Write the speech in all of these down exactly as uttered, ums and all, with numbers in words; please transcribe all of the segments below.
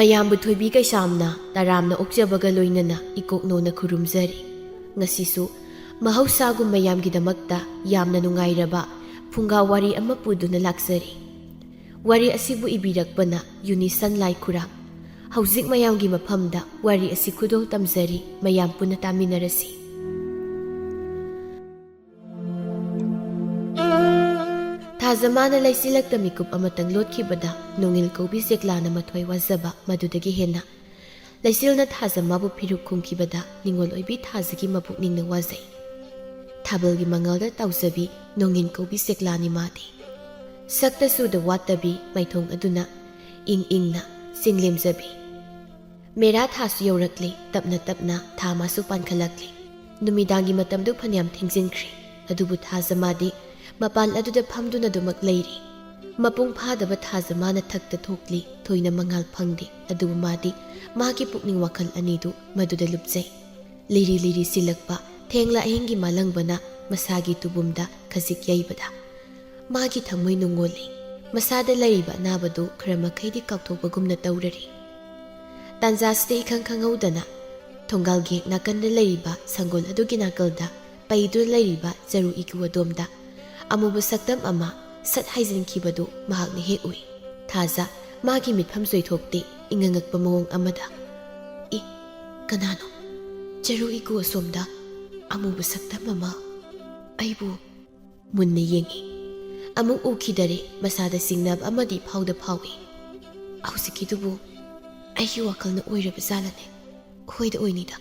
ꯑꯌꯥꯝꯕ ꯊꯣꯏꯕꯤ ꯀꯩꯁꯥꯝꯅ ꯇꯔꯥꯝꯅ ꯑꯣꯛꯆꯕꯒ ꯂꯣꯏꯅꯅ ꯏꯀꯣꯛꯅꯣꯅ ꯈꯨꯔꯨꯝꯖꯔꯤ꯫ ꯉꯁꯤꯁꯨ ꯃꯍꯧꯁꯥꯒꯨꯝ ꯃꯌꯥꯝꯒꯤꯗꯃꯛꯇ ꯌꯥꯝꯅ ꯅꯨꯡꯉꯥꯏꯔꯕ ꯐꯨꯡꯒꯥ ꯋꯥꯔꯤ ꯑꯃ ꯄꯨꯗꯨꯅ ꯂꯥꯛꯆꯔꯤ꯫ ꯋꯥꯔꯤ ꯑꯁꯤꯕꯨ ꯏꯕꯤꯔꯛꯄꯅ ꯌꯨꯅꯤꯁꯟ ꯂꯥꯏꯈꯨꯔꯥꯝ꯫ ꯍꯧꯖꯤꯛ ꯃꯌꯥꯝꯒꯤ ꯃꯐꯝꯗ ꯋꯥꯔꯤ ꯑꯁꯤ ꯈꯨꯗꯣꯜ ꯇꯝꯖꯔꯤ, ꯃꯌꯥꯝ ꯄꯨꯟꯅ ꯇꯥꯃꯤꯟꯅꯔꯁꯤ꯫ ꯊꯥꯖꯃꯥꯅ ꯂꯩꯆꯤꯜꯂꯛꯇ ꯃꯤꯀꯨꯞ ꯑꯃꯇꯪ ꯂꯣꯠꯈꯤꯕꯗ ꯅꯣꯡꯏꯜ ꯀꯧꯕꯤ ꯆꯦꯛꯂꯥꯅ ꯃꯊ꯭ꯋꯥꯏ ꯋꯥꯖꯕ ꯃꯗꯨꯗꯒꯤ ꯍꯦꯟꯅ ꯂꯩꯆꯤꯜꯅ ꯊꯥꯖꯃꯥꯕꯨ ꯐꯤꯔꯨꯛ ꯈꯨꯝꯈꯤꯕꯗ ꯅꯤꯡꯉꯣꯜ ꯑꯣꯏꯕꯤ ꯊꯥꯖꯒꯤ ꯃꯄꯨꯛꯅꯤꯡꯅ ꯋꯥꯖꯩ꯫ ꯊꯥꯕꯜꯒꯤ ꯃꯉꯥꯜꯗ ꯇꯥꯎꯖꯕꯤ ꯅꯣꯡꯏꯜ ꯀꯧꯕꯤ ꯆꯦꯛꯂꯥꯅꯤ ꯃꯥꯗꯤ꯫ ꯁꯛꯇ ꯆꯨꯗ ꯋꯥꯠꯇꯕꯤ ꯃꯥꯏꯊꯣꯡ ꯑꯗꯨꯅ ꯏꯪ ꯏꯪꯅ ꯆꯤꯡꯂꯦꯝꯖꯕꯤ꯫ ꯃꯦꯔꯥ ꯊꯥꯁꯨ ꯌꯧꯔꯛꯂꯤ, ꯇꯞꯅ ꯇꯞꯅ ꯊꯥ ꯃꯥꯁꯨ ꯄꯥꯟꯈꯠꯂꯛꯂꯤ꯫ ꯅꯨꯃꯤꯗꯥꯡꯒꯤ ꯃꯇꯝꯗꯨ ꯐꯅꯌꯥꯝ ꯊꯦꯡꯖꯤꯟꯈ꯭ꯔꯦ, ꯑꯗꯨꯕꯨ ꯊꯥꯖꯃꯥꯗꯤ ꯃꯄꯥꯟ ꯑꯗꯨꯗ ꯐꯝꯗꯨꯅ ꯑꯗꯨꯃꯛ ꯂꯩꯔꯤ꯫ ꯃꯄꯨꯡ ꯐꯥꯗꯕ ꯊꯥꯖꯃꯥꯅ ꯊꯛꯇ ꯊꯣꯛꯂꯤ, ꯊꯣꯏꯅ ꯃꯉꯥꯜ ꯐꯪꯗꯦ, ꯑꯗꯨꯕꯨ ꯃꯥꯗꯤ ꯃꯥꯒꯤ ꯄꯨꯛꯅꯤꯡ ꯋꯥꯈꯜ ꯑꯅꯤꯗꯨ ꯃꯗꯨꯗ ꯂꯨꯞꯆꯩ꯫ ꯂꯤꯔꯤ ꯂꯤꯔꯤ ꯁꯤꯜꯂꯛꯄ ꯊꯦꯡꯂ ꯑꯍꯤꯡꯒꯤ ꯃꯥꯂꯪꯕꯅ ꯃꯁꯥꯒꯤ ꯇꯨꯕꯨꯝꯗ ꯈꯖꯤꯛ ꯌꯩꯕꯗ ꯃꯥꯒꯤ ꯊꯃꯣꯏ ꯅꯨꯡꯉꯣꯜꯂꯤ꯫ ꯃꯁꯥꯗ ꯂꯩꯔꯤꯕ ꯑꯅꯥꯕꯗꯨ ꯈꯔ ꯃꯈꯩꯗꯤ ꯀꯥꯎꯊꯣꯛꯄꯒꯨꯝꯅ ꯇꯧꯔꯔꯤ꯫ ꯇꯥꯟꯖꯥꯁꯤꯗ ꯏꯈꯪ ꯈꯪꯍꯧꯗꯅ ꯊꯣꯡꯒꯥꯜꯒꯤ ꯍꯦꯛ ꯅꯥꯀꯟꯗ ꯂꯩꯔꯤꯕ ꯁꯪꯒꯣꯜ ꯑꯗꯨꯒꯤ ꯅꯥꯀꯜꯗ ꯄꯩꯗꯨꯅ ꯂꯩꯔꯤꯕ ꯆꯔꯨ ꯏꯀꯨ ꯑꯗꯣꯝꯗ ꯑꯃꯨꯕ ꯁꯛꯇꯝ ꯑꯃ ꯁꯠ ꯍꯥꯏꯖꯤꯟꯈꯤꯕꯗꯨ ꯃꯍꯥꯛꯅ ꯍꯦꯛ ꯎꯏ꯫ ꯊꯥꯖ ꯃꯥꯒꯤ ꯃꯤꯠꯐꯝ ꯆꯣꯏꯊꯣꯛꯇꯦ, ꯏꯉꯉꯛꯄ ꯃꯑꯣꯡ ꯑꯃꯗ꯫ "ꯏ, ꯀꯅꯥꯅꯣ? ꯆꯔꯨ ꯏꯀꯨ ꯑꯁꯣꯝꯗ ꯑꯃꯨꯕ ꯁꯛꯇꯝ ꯑꯃ ꯑꯩꯕꯨ" ꯃꯨꯟꯅ ꯌꯦꯡꯏ꯫ ꯑꯃꯨꯛ ꯎꯈꯤꯗꯔꯦ, ꯃꯁꯥꯗ ꯆꯤꯡꯅꯕ ꯑꯃꯗꯤ ꯐꯥꯎꯗ ꯐꯥꯎꯏ꯫ "ꯍꯧꯖꯤꯛꯀꯤꯗꯨꯕꯨ ꯑꯩꯒꯤ ꯋꯥꯈꯜꯅ ꯑꯣꯏꯔꯕ ꯖꯥꯠꯂꯅꯦ? ꯍꯣꯏꯗ ꯑꯣꯏꯅꯤꯗ꯫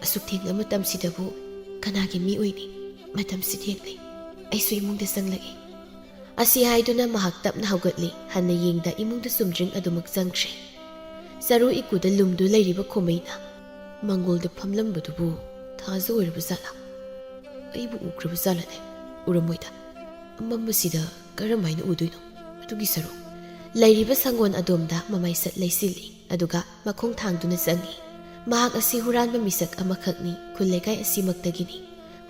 ꯑꯁꯨꯛ ꯊꯦꯡꯂꯕ ꯃꯇꯝꯁꯤꯗꯕꯨ ꯀꯅꯥꯒꯤ ꯃꯤ ꯑꯣꯏꯅꯤ? ꯃꯇꯝꯁꯤ ꯊꯦꯡꯂꯦ꯫ ꯑꯩꯁꯨ ꯏꯃꯨꯡꯗ ꯆꯪꯂꯒꯦ꯫" ꯑꯁꯤ ꯍꯥꯏꯗꯨꯅ ꯃꯍꯥꯛ ꯇꯞꯅ ꯍꯧꯒꯠꯂꯤ꯫ ꯍꯟꯅ ꯌꯦꯡꯗ ꯏꯃꯨꯡꯗ ꯆꯨꯝꯗ꯭ꯔꯤꯡ ꯑꯗꯨꯃꯛ ꯆꯪꯈ꯭ꯔꯦ꯫ ꯆꯔꯨ ꯏꯀꯨꯗ ꯂꯨꯝꯗꯨ ꯂꯩꯔꯤꯕ ꯈꯣꯃꯩꯅ, "ꯃꯪꯒꯣꯜꯗ ꯐꯝꯂꯝꯕꯗꯨꯕꯨ ꯊꯥꯖ ꯑꯣꯏꯔꯕ ꯖꯥꯠꯂꯥ? ꯑꯩꯕꯨ ꯎꯈ꯭ꯔꯕ ꯖꯥꯠꯂꯅꯦ? ꯎꯔꯝꯃꯣꯏꯗ꯫ ꯑꯃꯝꯕꯁꯤꯗ ꯀꯔꯝ ꯍꯥꯏꯅ ꯎꯗꯣꯏꯅꯣ? ꯑꯗꯨꯒꯤ ꯁꯔꯨꯛ꯫" ꯂꯩꯔꯤꯕ ꯁꯪꯒꯣꯜ ꯑꯗꯣꯝꯗ ꯃꯃꯥꯏ ꯁꯠ ꯂꯩꯁꯤꯜꯂꯤ, ꯑꯗꯨꯒ ꯃꯈꯣꯡ ꯊꯥꯡꯗꯨꯅ ꯆꯪꯏ꯫ ꯃꯍꯥꯛ ꯑꯁꯤ ꯍꯨꯔꯥꯟꯕ ꯃꯤꯁꯛ ꯑꯃꯈꯛꯅꯤ, ꯈꯨꯜ ꯂꯩꯀꯥꯏ ꯑꯁꯤꯃꯛꯇꯒꯤꯅꯤ꯫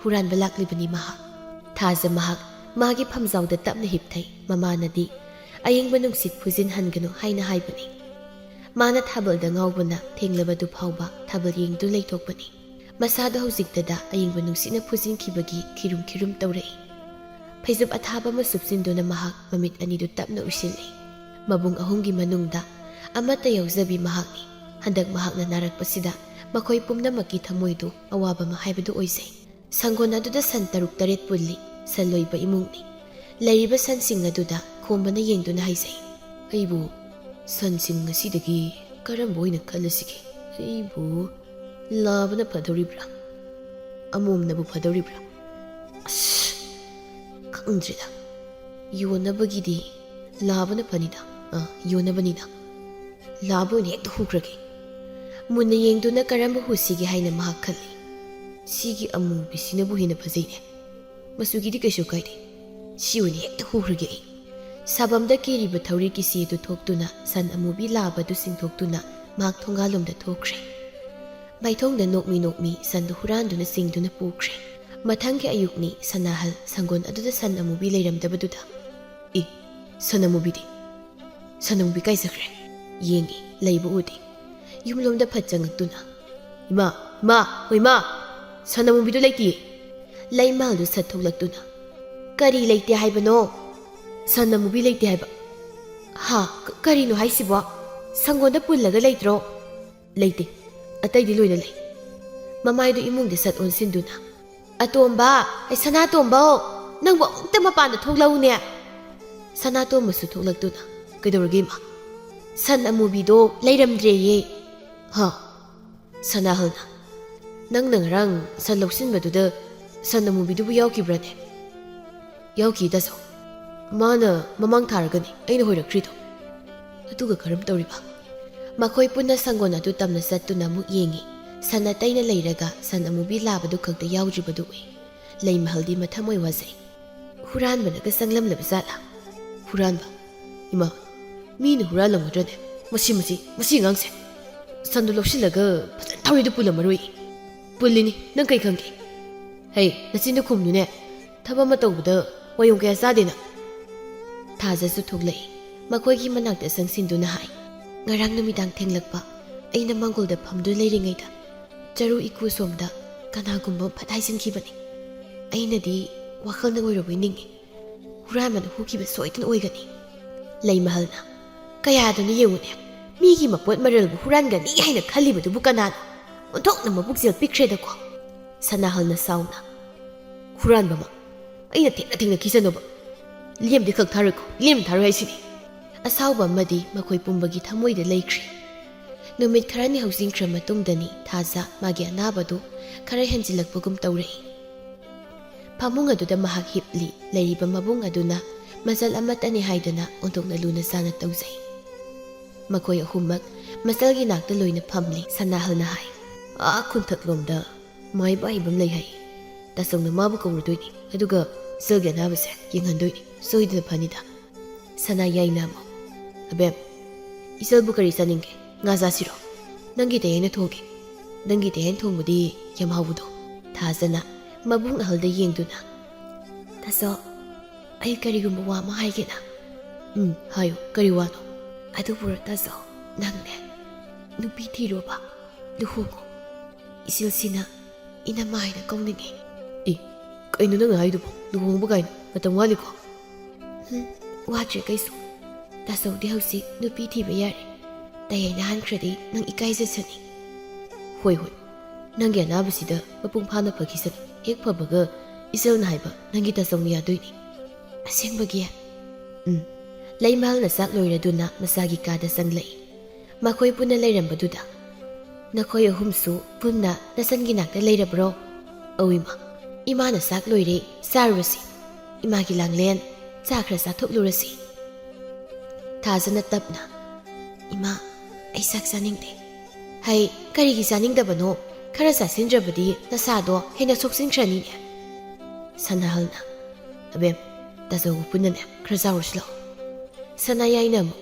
ꯍꯨꯔꯥꯟꯕ ꯂꯥꯛꯂꯤꯕꯅꯤ ꯃꯍꯥꯛ꯫ ꯊꯥꯖ ꯃꯍꯥꯛ ꯃꯥꯒꯤ ꯐꯝꯖꯥꯎꯗ ꯇꯞꯅ ꯍꯤꯞꯊꯩ꯫ ꯃꯃꯥꯅꯗꯤ ꯑꯌꯤꯡꯕ ꯅꯨꯡꯁꯤꯠ ꯐꯨꯖꯤꯟꯍꯟꯒꯅꯨ ꯍꯥꯏꯅ ꯍꯥꯏꯕꯅꯤ꯫ ꯃꯥꯅ ꯊꯥꯕꯜꯗ ꯉꯥꯎꯕꯅ ꯊꯦꯡꯂꯕꯗꯨ ꯐꯥꯎꯕ ꯊꯥꯕꯜ ꯌꯦꯡꯗꯨꯅ ꯂꯩꯊꯣꯛꯄꯅꯤ꯫ ꯃꯁꯥꯗꯣ ꯍꯧꯖꯤꯛꯇꯗ ꯑꯌꯤꯡꯕ ꯅꯨꯡꯁꯤꯠꯅ ꯐꯨꯖꯤꯟꯈꯤꯕꯒꯤ ꯈꯤꯔꯨꯝ ꯈꯤꯔꯨꯝ ꯇꯧꯔꯛꯏ꯫ ꯐꯩꯖꯨꯞ ꯑꯊꯥꯕ ꯑꯃ ꯁꯨꯞꯆꯤꯟꯗꯨꯅ ꯃꯍꯥꯛ ꯃꯃꯤꯠ ꯑꯅꯤꯗꯨ ꯇꯞꯅ ꯎꯏꯁꯤꯜꯂꯤ꯫ ꯃꯕꯨꯡ ꯑꯍꯨꯝꯒꯤ ꯃꯅꯨꯡꯗ ꯑꯃꯠꯇ ꯌꯥꯎꯖꯕꯤ ꯃꯍꯥꯛꯅꯤ꯫ ꯍꯟꯗꯛ ꯃꯍꯥꯛꯅ ꯅꯥꯔꯛꯄꯁꯤꯗ ꯃꯈꯣꯏ ꯄꯨꯝꯅꯃꯛꯀꯤ ꯊꯃꯣꯏꯗꯨ ꯑꯋꯥꯕ ꯑꯃ ꯍꯥꯏꯕꯗꯨ ꯑꯣꯏꯖꯩ꯫ ꯁꯪꯒꯣꯟ ꯑꯗꯨꯗ ꯁꯟ ꯇꯔꯨꯛ ꯇꯔꯦꯠ ꯄꯨꯜꯂꯤ꯫ ꯁꯟ ꯂꯣꯏꯕ ꯏꯃꯨꯡꯅꯤ꯫ ꯂꯩꯔꯤꯕ ꯁꯟꯁꯤꯡ ꯑꯗꯨꯗ ꯈꯣꯝꯕꯅ ꯌꯦꯡꯗꯨꯅ ꯍꯥꯏꯖꯩ, "ꯑꯩꯕꯨ ꯁꯟꯁꯤꯡ ꯑꯁꯤꯗꯒꯤ ꯀꯔꯝꯕ ꯑꯣꯏꯅ ꯈꯜꯂꯁꯤꯒꯦ? ꯑꯩꯕꯨ ꯂꯥꯕꯅ ꯐꯗꯧꯔꯤꯕ꯭ꯔꯥ? ꯑꯃꯣꯝꯅꯕꯨ ꯐꯗꯧꯔꯤꯕ꯭ꯔꯥ? ꯑꯁ, ꯈꯪꯗ꯭ꯔꯦꯗ꯫ ꯌꯣꯟꯅꯕꯒꯤꯗꯤ ꯂꯥꯕꯅ ꯐꯅꯤꯗ꯫ ꯑ, ꯌꯣꯟꯅꯕꯅꯤꯗ꯫ ꯂꯥꯕ ꯑꯣꯏꯅ ꯍꯦꯛꯇ ꯍꯨꯈ꯭ꯔꯒꯦ꯫" ꯃꯨꯟꯅ ꯌꯦꯡꯗꯨꯅ ꯀꯔꯝꯕ ꯍꯨꯁꯤꯒꯦ ꯍꯥꯏꯅ ꯃꯍꯥꯛ ꯈꯜꯂꯤ꯫ "ꯁꯤꯒꯤ ꯑꯃꯨꯕꯤꯁꯤꯅꯕꯨ ꯍꯦꯟꯅ ꯐꯖꯩꯅꯦ꯫ ꯃꯆꯨꯒꯤꯗꯤ ꯀꯩꯁꯨ ꯀꯥꯏꯗꯦ꯫ ꯁꯤ ꯑꯣꯏꯅ ꯍꯦꯛꯇ ꯍꯨꯈ꯭ꯔꯒꯦ ꯑꯩ꯫" ꯁꯥꯐꯝꯗ ꯀꯦꯔꯤꯕ ꯊꯧꯔꯤ ꯀꯤꯁꯤ ꯑꯗꯨ ꯊꯣꯛꯇꯨꯅ ꯁꯟ ꯑꯃꯨꯕꯤ ꯂꯥꯕꯗꯨ ꯆꯤꯡꯊꯣꯛꯇꯨꯅ ꯃꯍꯥꯛ ꯊꯣꯡꯒꯥꯜꯂꯣꯝꯗ ꯊꯣꯛꯈ꯭ꯔꯦ꯫ ꯃꯥꯏꯊꯣꯡꯗ ꯅꯣꯛꯃꯤ ꯅꯣꯛꯃꯤ ꯁꯟꯗꯨ ꯍꯨꯔꯥꯟꯗꯨꯅ ꯆꯤꯡꯗꯨꯅ ꯄꯨꯈ꯭ꯔꯦ꯫ ꯃꯊꯪꯒꯤ ꯑꯌꯨꯛꯅꯤ꯫ ꯁꯅꯥꯍꯜ ꯁꯪꯒꯣꯟ ꯑꯗꯨꯗ ꯁꯟ ꯑꯃꯨꯕꯤ ꯂꯩꯔꯝꯗꯕꯗꯨꯗ, "ꯏ, ꯁꯟ ꯑꯃꯨꯕꯤꯗꯤ? ꯁꯟ ꯑꯃꯨꯕꯤ ꯀꯥꯏ ꯆꯠꯈ꯭ꯔꯦ?" ꯌꯦꯡꯉꯤ, ꯂꯩꯕ ꯎꯗꯦ꯫ ꯌꯨꯝꯂꯣꯝꯗ ꯐꯠ ꯆꯪꯉꯛꯇꯨꯅ, "ꯏꯃꯥ, ꯏꯃꯥ, ꯍꯣ ꯏꯃꯥ, ꯁꯟ ꯑꯃꯨꯕꯤꯗꯨ ꯂꯩꯇꯦ꯫" ꯂꯩꯃꯥꯜꯗꯨ ꯁꯠ ꯊꯣꯛꯂꯛꯇꯨꯅ, "ꯀꯔꯤ ꯂꯩꯇꯦ ꯍꯥꯏꯕꯅꯣ?" "ꯁꯟ ꯑꯃꯨꯕꯤ ꯂꯩꯇꯦ ꯍꯥꯏꯕ꯫" "ꯍꯥ? ꯀ-, ꯀꯔꯤꯅꯣ ꯍꯥꯏꯁꯤꯕꯣ? ꯁꯪꯒꯣꯟꯗ ꯄꯨꯜꯂꯒ ꯂꯩꯇ꯭ꯔꯣ?" "ꯂꯩꯇꯦ, ꯑꯇꯩꯗꯤ ꯂꯣꯏꯅ ꯂꯩ꯫" ꯃꯃꯥꯏꯗꯨ ꯏꯃꯨꯡꯗ ꯁꯠ ꯑꯣꯟꯁꯤꯟꯗꯨꯅ, "ꯑꯇꯣꯝꯕ, ꯑꯩ ꯁꯅꯥꯇꯣꯝꯕꯧ, ꯅꯪꯕꯨ ꯑꯃꯨꯛꯇ ꯃꯄꯥꯟꯗ ꯊꯣꯛꯂꯛꯎꯅꯦ꯫" ꯁꯅꯥꯇꯣꯝꯕꯁꯨ ꯊꯣꯛꯂꯛꯇꯨꯅ, "ꯀꯩꯗꯧꯔꯒꯦ ꯏꯃꯥ?" "ꯁꯟ ꯑꯃꯨꯕꯤꯗꯣ ꯂꯩꯔꯝꯗ꯭ꯔꯦꯌꯦ꯫" "ꯍꯥ?" ꯁꯅꯥꯍꯜꯅ, "ꯅꯪꯅ ꯉꯔꯥꯡ ꯁꯟ ꯂꯧꯁꯤꯟꯕꯗꯨꯗ ꯁꯟ ꯑꯃꯨꯕꯤꯗꯨꯕꯨ ꯌꯥꯎꯈꯤꯕ꯭ꯔꯥꯅꯦ?" "ꯌꯥꯎꯈꯤ ꯇꯥꯆꯧ꯫ ꯃꯥꯅ ꯃꯃꯥꯡ ꯊꯥꯔꯒꯅꯤ ꯑꯩꯅ ꯍꯣꯏꯔꯛꯈ꯭ꯔꯤꯗꯣ꯫" "ꯑꯗꯨꯒ ꯀꯔꯝ ꯇꯧꯔꯤꯕ?" ꯃꯈꯣꯏ ꯄꯨꯟꯅ ꯁꯪꯒꯣꯟ ꯑꯗꯨ ꯇꯝꯅ ꯆꯠꯇꯨꯅ ꯑꯃꯨꯛ ꯌꯦꯡꯉꯤ꯫ ꯁꯟ ꯑꯇꯩꯅ ꯂꯩꯔꯒ ꯁꯟ ꯑꯃꯨꯕꯤ ꯂꯥꯕꯗꯨ ꯈꯛꯇ ꯌꯥꯎꯗ꯭ꯔꯤꯕꯗꯨ ꯎꯏ꯫ ꯂꯩꯃꯍꯜꯗꯤ ꯃꯊꯃꯣꯏ ꯋꯥꯖꯩ꯫ "ꯍꯨꯔꯥꯟꯕꯅꯒ ꯆꯪꯂꯝꯂꯕ ꯖꯥꯠꯂꯥ?" "ꯍꯨꯔꯥꯟꯕ? ꯏꯃꯥ, ꯃꯤꯅ ꯍꯨꯔꯥꯜꯂꯝꯒꯗ꯭ꯔꯅꯦ? ꯃꯁꯤ, ꯃꯁꯤ, ꯃꯁꯤ ꯑꯉꯥꯡꯁꯦ꯫ ꯁꯟꯗꯨ ꯂꯧꯁꯤꯜꯂꯒ ꯐꯖꯅ ꯊꯧꯔꯤꯗꯨ ꯄꯨꯜꯂꯝꯃꯔꯣꯏ꯫" "ꯄꯨꯜꯂꯤꯅꯤ, ꯅꯪ ꯀꯩ ꯈꯪꯒꯦ?" "ꯍꯩ, ꯅꯆꯤꯟꯗꯨ ꯈꯨꯝꯅꯨꯅꯦ꯫ ꯊꯕꯛ ꯑꯃ ꯇꯧꯕꯗ ꯋꯥꯌꯣꯡ ꯀꯌꯥ ꯆꯥꯗꯦ ꯅꯪ꯫" ꯊꯥꯖꯁꯨ ꯊꯣꯛꯂꯛꯏ꯫ ꯃꯈꯣꯏꯒꯤ ꯃꯅꯥꯛꯇ ꯆꯪꯁꯤꯟꯗꯨꯅ ꯍꯥꯏ, ꯉꯔꯥꯡ ꯅꯨꯃꯤꯗꯥꯡ ꯊꯦꯡꯂꯛꯄ ꯑꯩꯅ ꯃꯥꯡꯒꯣꯜꯗ ꯐꯝꯗꯨꯅ ꯂꯩꯔꯤꯉꯩꯗ ꯆꯔꯨ ꯏꯀꯨ ꯁꯣꯝꯗ ꯀꯅꯥꯒꯨꯝꯕ ꯐꯠ ꯍꯥꯏꯖꯤꯟꯈꯤꯕꯅꯤ꯫ ꯑꯩꯅꯗꯤ ꯋꯥꯈꯜꯅ ꯑꯣꯏꯔꯕꯣꯏ ꯅꯤꯡꯏ꯫ ꯍꯨꯔꯥꯟꯕꯅ ꯍꯨꯈꯤꯕ ꯁꯣꯏꯗꯅ ꯑꯣꯏꯒꯅꯤ꯫ ꯂꯩꯃꯍꯜꯅ, "ꯀꯌꯥꯗꯨꯅ ꯌꯦꯡꯉꯨꯅꯦ, ꯃꯤꯒꯤ ꯃꯄꯣꯠ ꯃꯔꯜꯕꯨ ꯍꯨꯔꯥꯟꯒꯅꯤ ꯍꯥꯏꯅ ꯈꯜꯂꯤꯕꯗꯨꯕꯨ ꯀꯅꯥꯅꯣ? ꯑꯣꯟꯊꯣꯛꯅ ꯃꯕꯨꯛꯆꯦꯜ ꯄꯤꯛꯈ꯭ꯔꯦꯗꯀꯣ!" ꯁꯅꯥꯍꯜꯅ ꯁꯥꯎꯅ, "ꯍꯨꯔꯥꯟꯕꯃꯛ ꯑꯩꯅ ꯊꯦꯡꯅ ꯊꯦꯡꯅ ꯈꯤꯖꯅꯕ ꯂꯦꯝꯗꯤ ꯈꯛ ꯊꯥꯔꯣꯏꯀꯣ, ꯂꯦꯝ ꯊꯥꯔꯣꯏ ꯍꯥꯏꯁꯤꯅꯤ"꯫ ꯑꯁꯥꯎꯕ ꯑꯃꯗꯤ ꯃꯈꯣꯏ ꯄꯨꯝꯕꯒꯤ ꯊꯃꯣꯏꯗ ꯂꯩꯈ꯭ꯔꯦ꯫ ꯅꯨꯃꯤꯠ ꯈꯔꯅꯤ ꯍꯧꯖꯤꯟꯈ꯭ꯔ ꯃꯇꯨꯡꯗꯅꯤ ꯊꯥꯖ ꯃꯥꯒꯤ ꯑꯅꯥꯕꯗꯨ ꯈꯔ ꯍꯦꯟꯖꯤꯜꯂꯛꯄꯒꯨꯝ ꯇꯧꯔꯛꯏ꯫ ꯐꯃꯨꯡ ꯑꯗꯨꯗ ꯃꯍꯥꯛ ꯍꯤꯞꯂꯤ꯫ ꯂꯩꯔꯤꯕ ꯃꯕꯨꯡ ꯑꯗꯨꯅ ꯃꯆꯜ ꯑꯃꯠꯇꯅꯤ ꯍꯥꯏꯗꯨꯅ ꯑꯣꯟꯊꯣꯛꯅ ꯂꯨꯅ ꯆꯥꯅ ꯇꯧꯖꯩ꯫ ꯃꯈꯣꯏ ꯑꯍꯨꯝꯃꯛ ꯃꯆꯜꯒꯤ ꯅꯥꯛꯇ ꯂꯣꯏꯅ ꯐꯝꯂꯤ꯫ ꯁꯅꯥꯍꯜꯅ ꯍꯥꯏ, "ꯑꯥ ꯈꯨꯟꯊꯛꯂꯣꯝꯗ ꯃꯥꯏꯕ ꯍꯩꯕ ꯑꯃ ꯂꯩ ꯍꯥꯏ꯫ ꯇꯥꯆꯧꯅ ꯃꯥꯕꯨ ꯀꯧꯔꯨꯗꯣꯏꯅꯤ, ꯑꯗꯨꯒ ꯏꯆꯜꯒꯤ ꯑꯅꯥꯕꯁꯦ ꯌꯦꯡꯍꯟꯗꯣꯏꯅꯤ꯫ ꯁꯣꯏꯗꯅ ꯐꯅꯤꯗ"꯫ ꯁꯅꯥ ꯌꯥꯏꯅ ꯑꯃꯨꯛ, "ꯑꯕꯦꯝ, ꯏꯆꯜꯕꯨ ꯀꯔꯤ ꯆꯥꯅꯤꯡꯒꯦ? ꯉꯥ ꯆꯥꯁꯤꯔꯣ? ꯅꯪꯒꯤ ꯇꯌꯥꯏꯅ ꯊꯣꯡꯒꯦ꯫ ꯅꯪꯒꯤ ꯇꯌꯥꯏꯅ ꯊꯣꯡꯕꯗꯤ ꯌꯥꯝ ꯍꯥꯎꯕꯗꯣ"꯫ ꯊꯥꯖꯅ ꯃꯕꯨꯡ ꯑꯍꯜꯗ ꯌꯦꯡꯗꯨꯅ, "ꯇꯥꯆꯧ, ꯑꯩ ꯀꯔꯤꯒꯨꯝꯕ ꯋꯥ ꯑꯃ ꯍꯥꯏꯒꯦꯅ"꯫ "ꯎꯝ, ꯍꯥꯏꯌꯨ, ꯀꯔꯤ ꯋꯥꯅꯣ?" "ꯑꯗꯨꯕꯨꯔꯣ ꯇꯥꯆꯧ, ꯅꯪꯅꯦ ꯅꯨꯄꯤ ꯊꯤꯔꯣꯕ, ꯂꯨꯍꯣꯡꯉꯣ꯫ ꯏꯆꯤꯜꯁꯤꯅ ꯏꯅꯝꯃ ꯍꯥꯏꯅ ꯀꯧꯅꯤꯡꯉꯤ"꯫ "ꯑꯦ, ꯀꯩꯅꯣ ꯅꯪꯅ ꯍꯥꯏꯗꯨꯕꯣ? ꯂꯨꯍꯣꯡꯕ ꯀꯥꯏꯅ? ꯃꯇꯝ ꯋꯥꯠꯂꯤꯀꯣ?" "ꯎꯝ, ꯋꯥꯠꯇ꯭ꯔꯦ ꯀꯩꯁꯨ꯫ ꯇꯥꯆꯧꯗꯤ ꯍꯧꯖꯤꯛ ꯅꯨꯄꯤ ꯊꯤꯕ ꯌꯥꯔꯦ꯫ ꯇꯌꯥꯏꯅ ꯍꯟꯈ꯭ꯔꯗꯤ ꯅꯪ ꯏꯀꯥꯏꯖꯁꯅꯤ"꯫ "ꯍꯣꯏ, ꯍꯣꯏ, ꯅꯪꯒꯤ ꯑꯅꯥꯕꯁꯤꯗ ꯃꯄꯨꯡ ꯐꯥꯅ ꯐꯈꯤꯁꯅꯨ꯫ ꯍꯦꯛ ꯐꯕꯒ ꯏꯆꯜꯅ ꯍꯥꯏꯕ ꯅꯪꯒꯤ ꯇꯥꯆꯧꯅ ꯌꯥꯗꯣꯏꯅꯤ"꯫ "ꯑꯁꯦꯡꯕꯒꯤ?" "ꯎꯝ"꯫ ꯂꯩꯃꯍꯜꯅ ꯆꯥꯛ ꯂꯣꯏꯔꯗꯨꯅ ꯃꯆꯥꯒꯤ ꯀꯥꯗ ꯆꯪꯂꯛꯏ꯫ ꯃꯈꯣꯏ ꯄꯨꯟꯅ ꯂꯩꯔꯝꯕꯗꯨꯗ, "ꯅꯈꯣꯏ ꯑꯍꯨꯝꯁꯨ ꯄꯨꯟꯅ ꯅꯆꯟꯒꯤ ꯅꯥꯛꯇ ꯂꯩꯔꯕ꯭ꯔꯣ?" "ꯑꯧ ꯏꯃꯥ, ꯏꯃꯥꯅ ꯆꯥꯛ ꯂꯣꯏꯔꯦ, ꯆꯥꯔꯨꯔꯁꯤ꯫ ꯏꯃꯥꯒꯤ ꯂꯥꯡꯂꯦꯟ, ꯆꯥ ꯈꯔ ꯆꯥꯊꯣꯛꯂꯨꯔꯁꯤ"꯫ ꯊꯥꯖꯅ ꯇꯞꯅ, "ꯏꯃꯥ, ꯑꯩ ꯆꯥꯛ ꯆꯥꯅꯤꯡꯗꯦ"꯫ "ꯍꯩ, ꯀꯔꯤꯒꯤ ꯆꯥꯅꯤꯡꯗꯕꯅꯣ? ꯈꯔ ꯆꯥꯁꯤꯟꯗ꯭ꯔꯕꯗꯤ ꯅꯁꯥꯗꯣ ꯍꯦꯟꯅ ꯁꯣꯛꯆꯤꯟꯈ꯭ꯔꯅꯤꯅꯦ"꯫ ꯁꯅꯥꯍꯜꯅ, "ꯑꯕꯦꯝ, ꯇꯥꯆꯧꯒ ꯄꯨꯟꯅꯅꯦ ꯈꯔ ꯆꯥꯔꯨꯁꯤ ꯂꯥꯛꯑꯣ"꯫ ꯁꯅꯥꯌꯥꯏꯅ ꯑꯃꯨꯛ,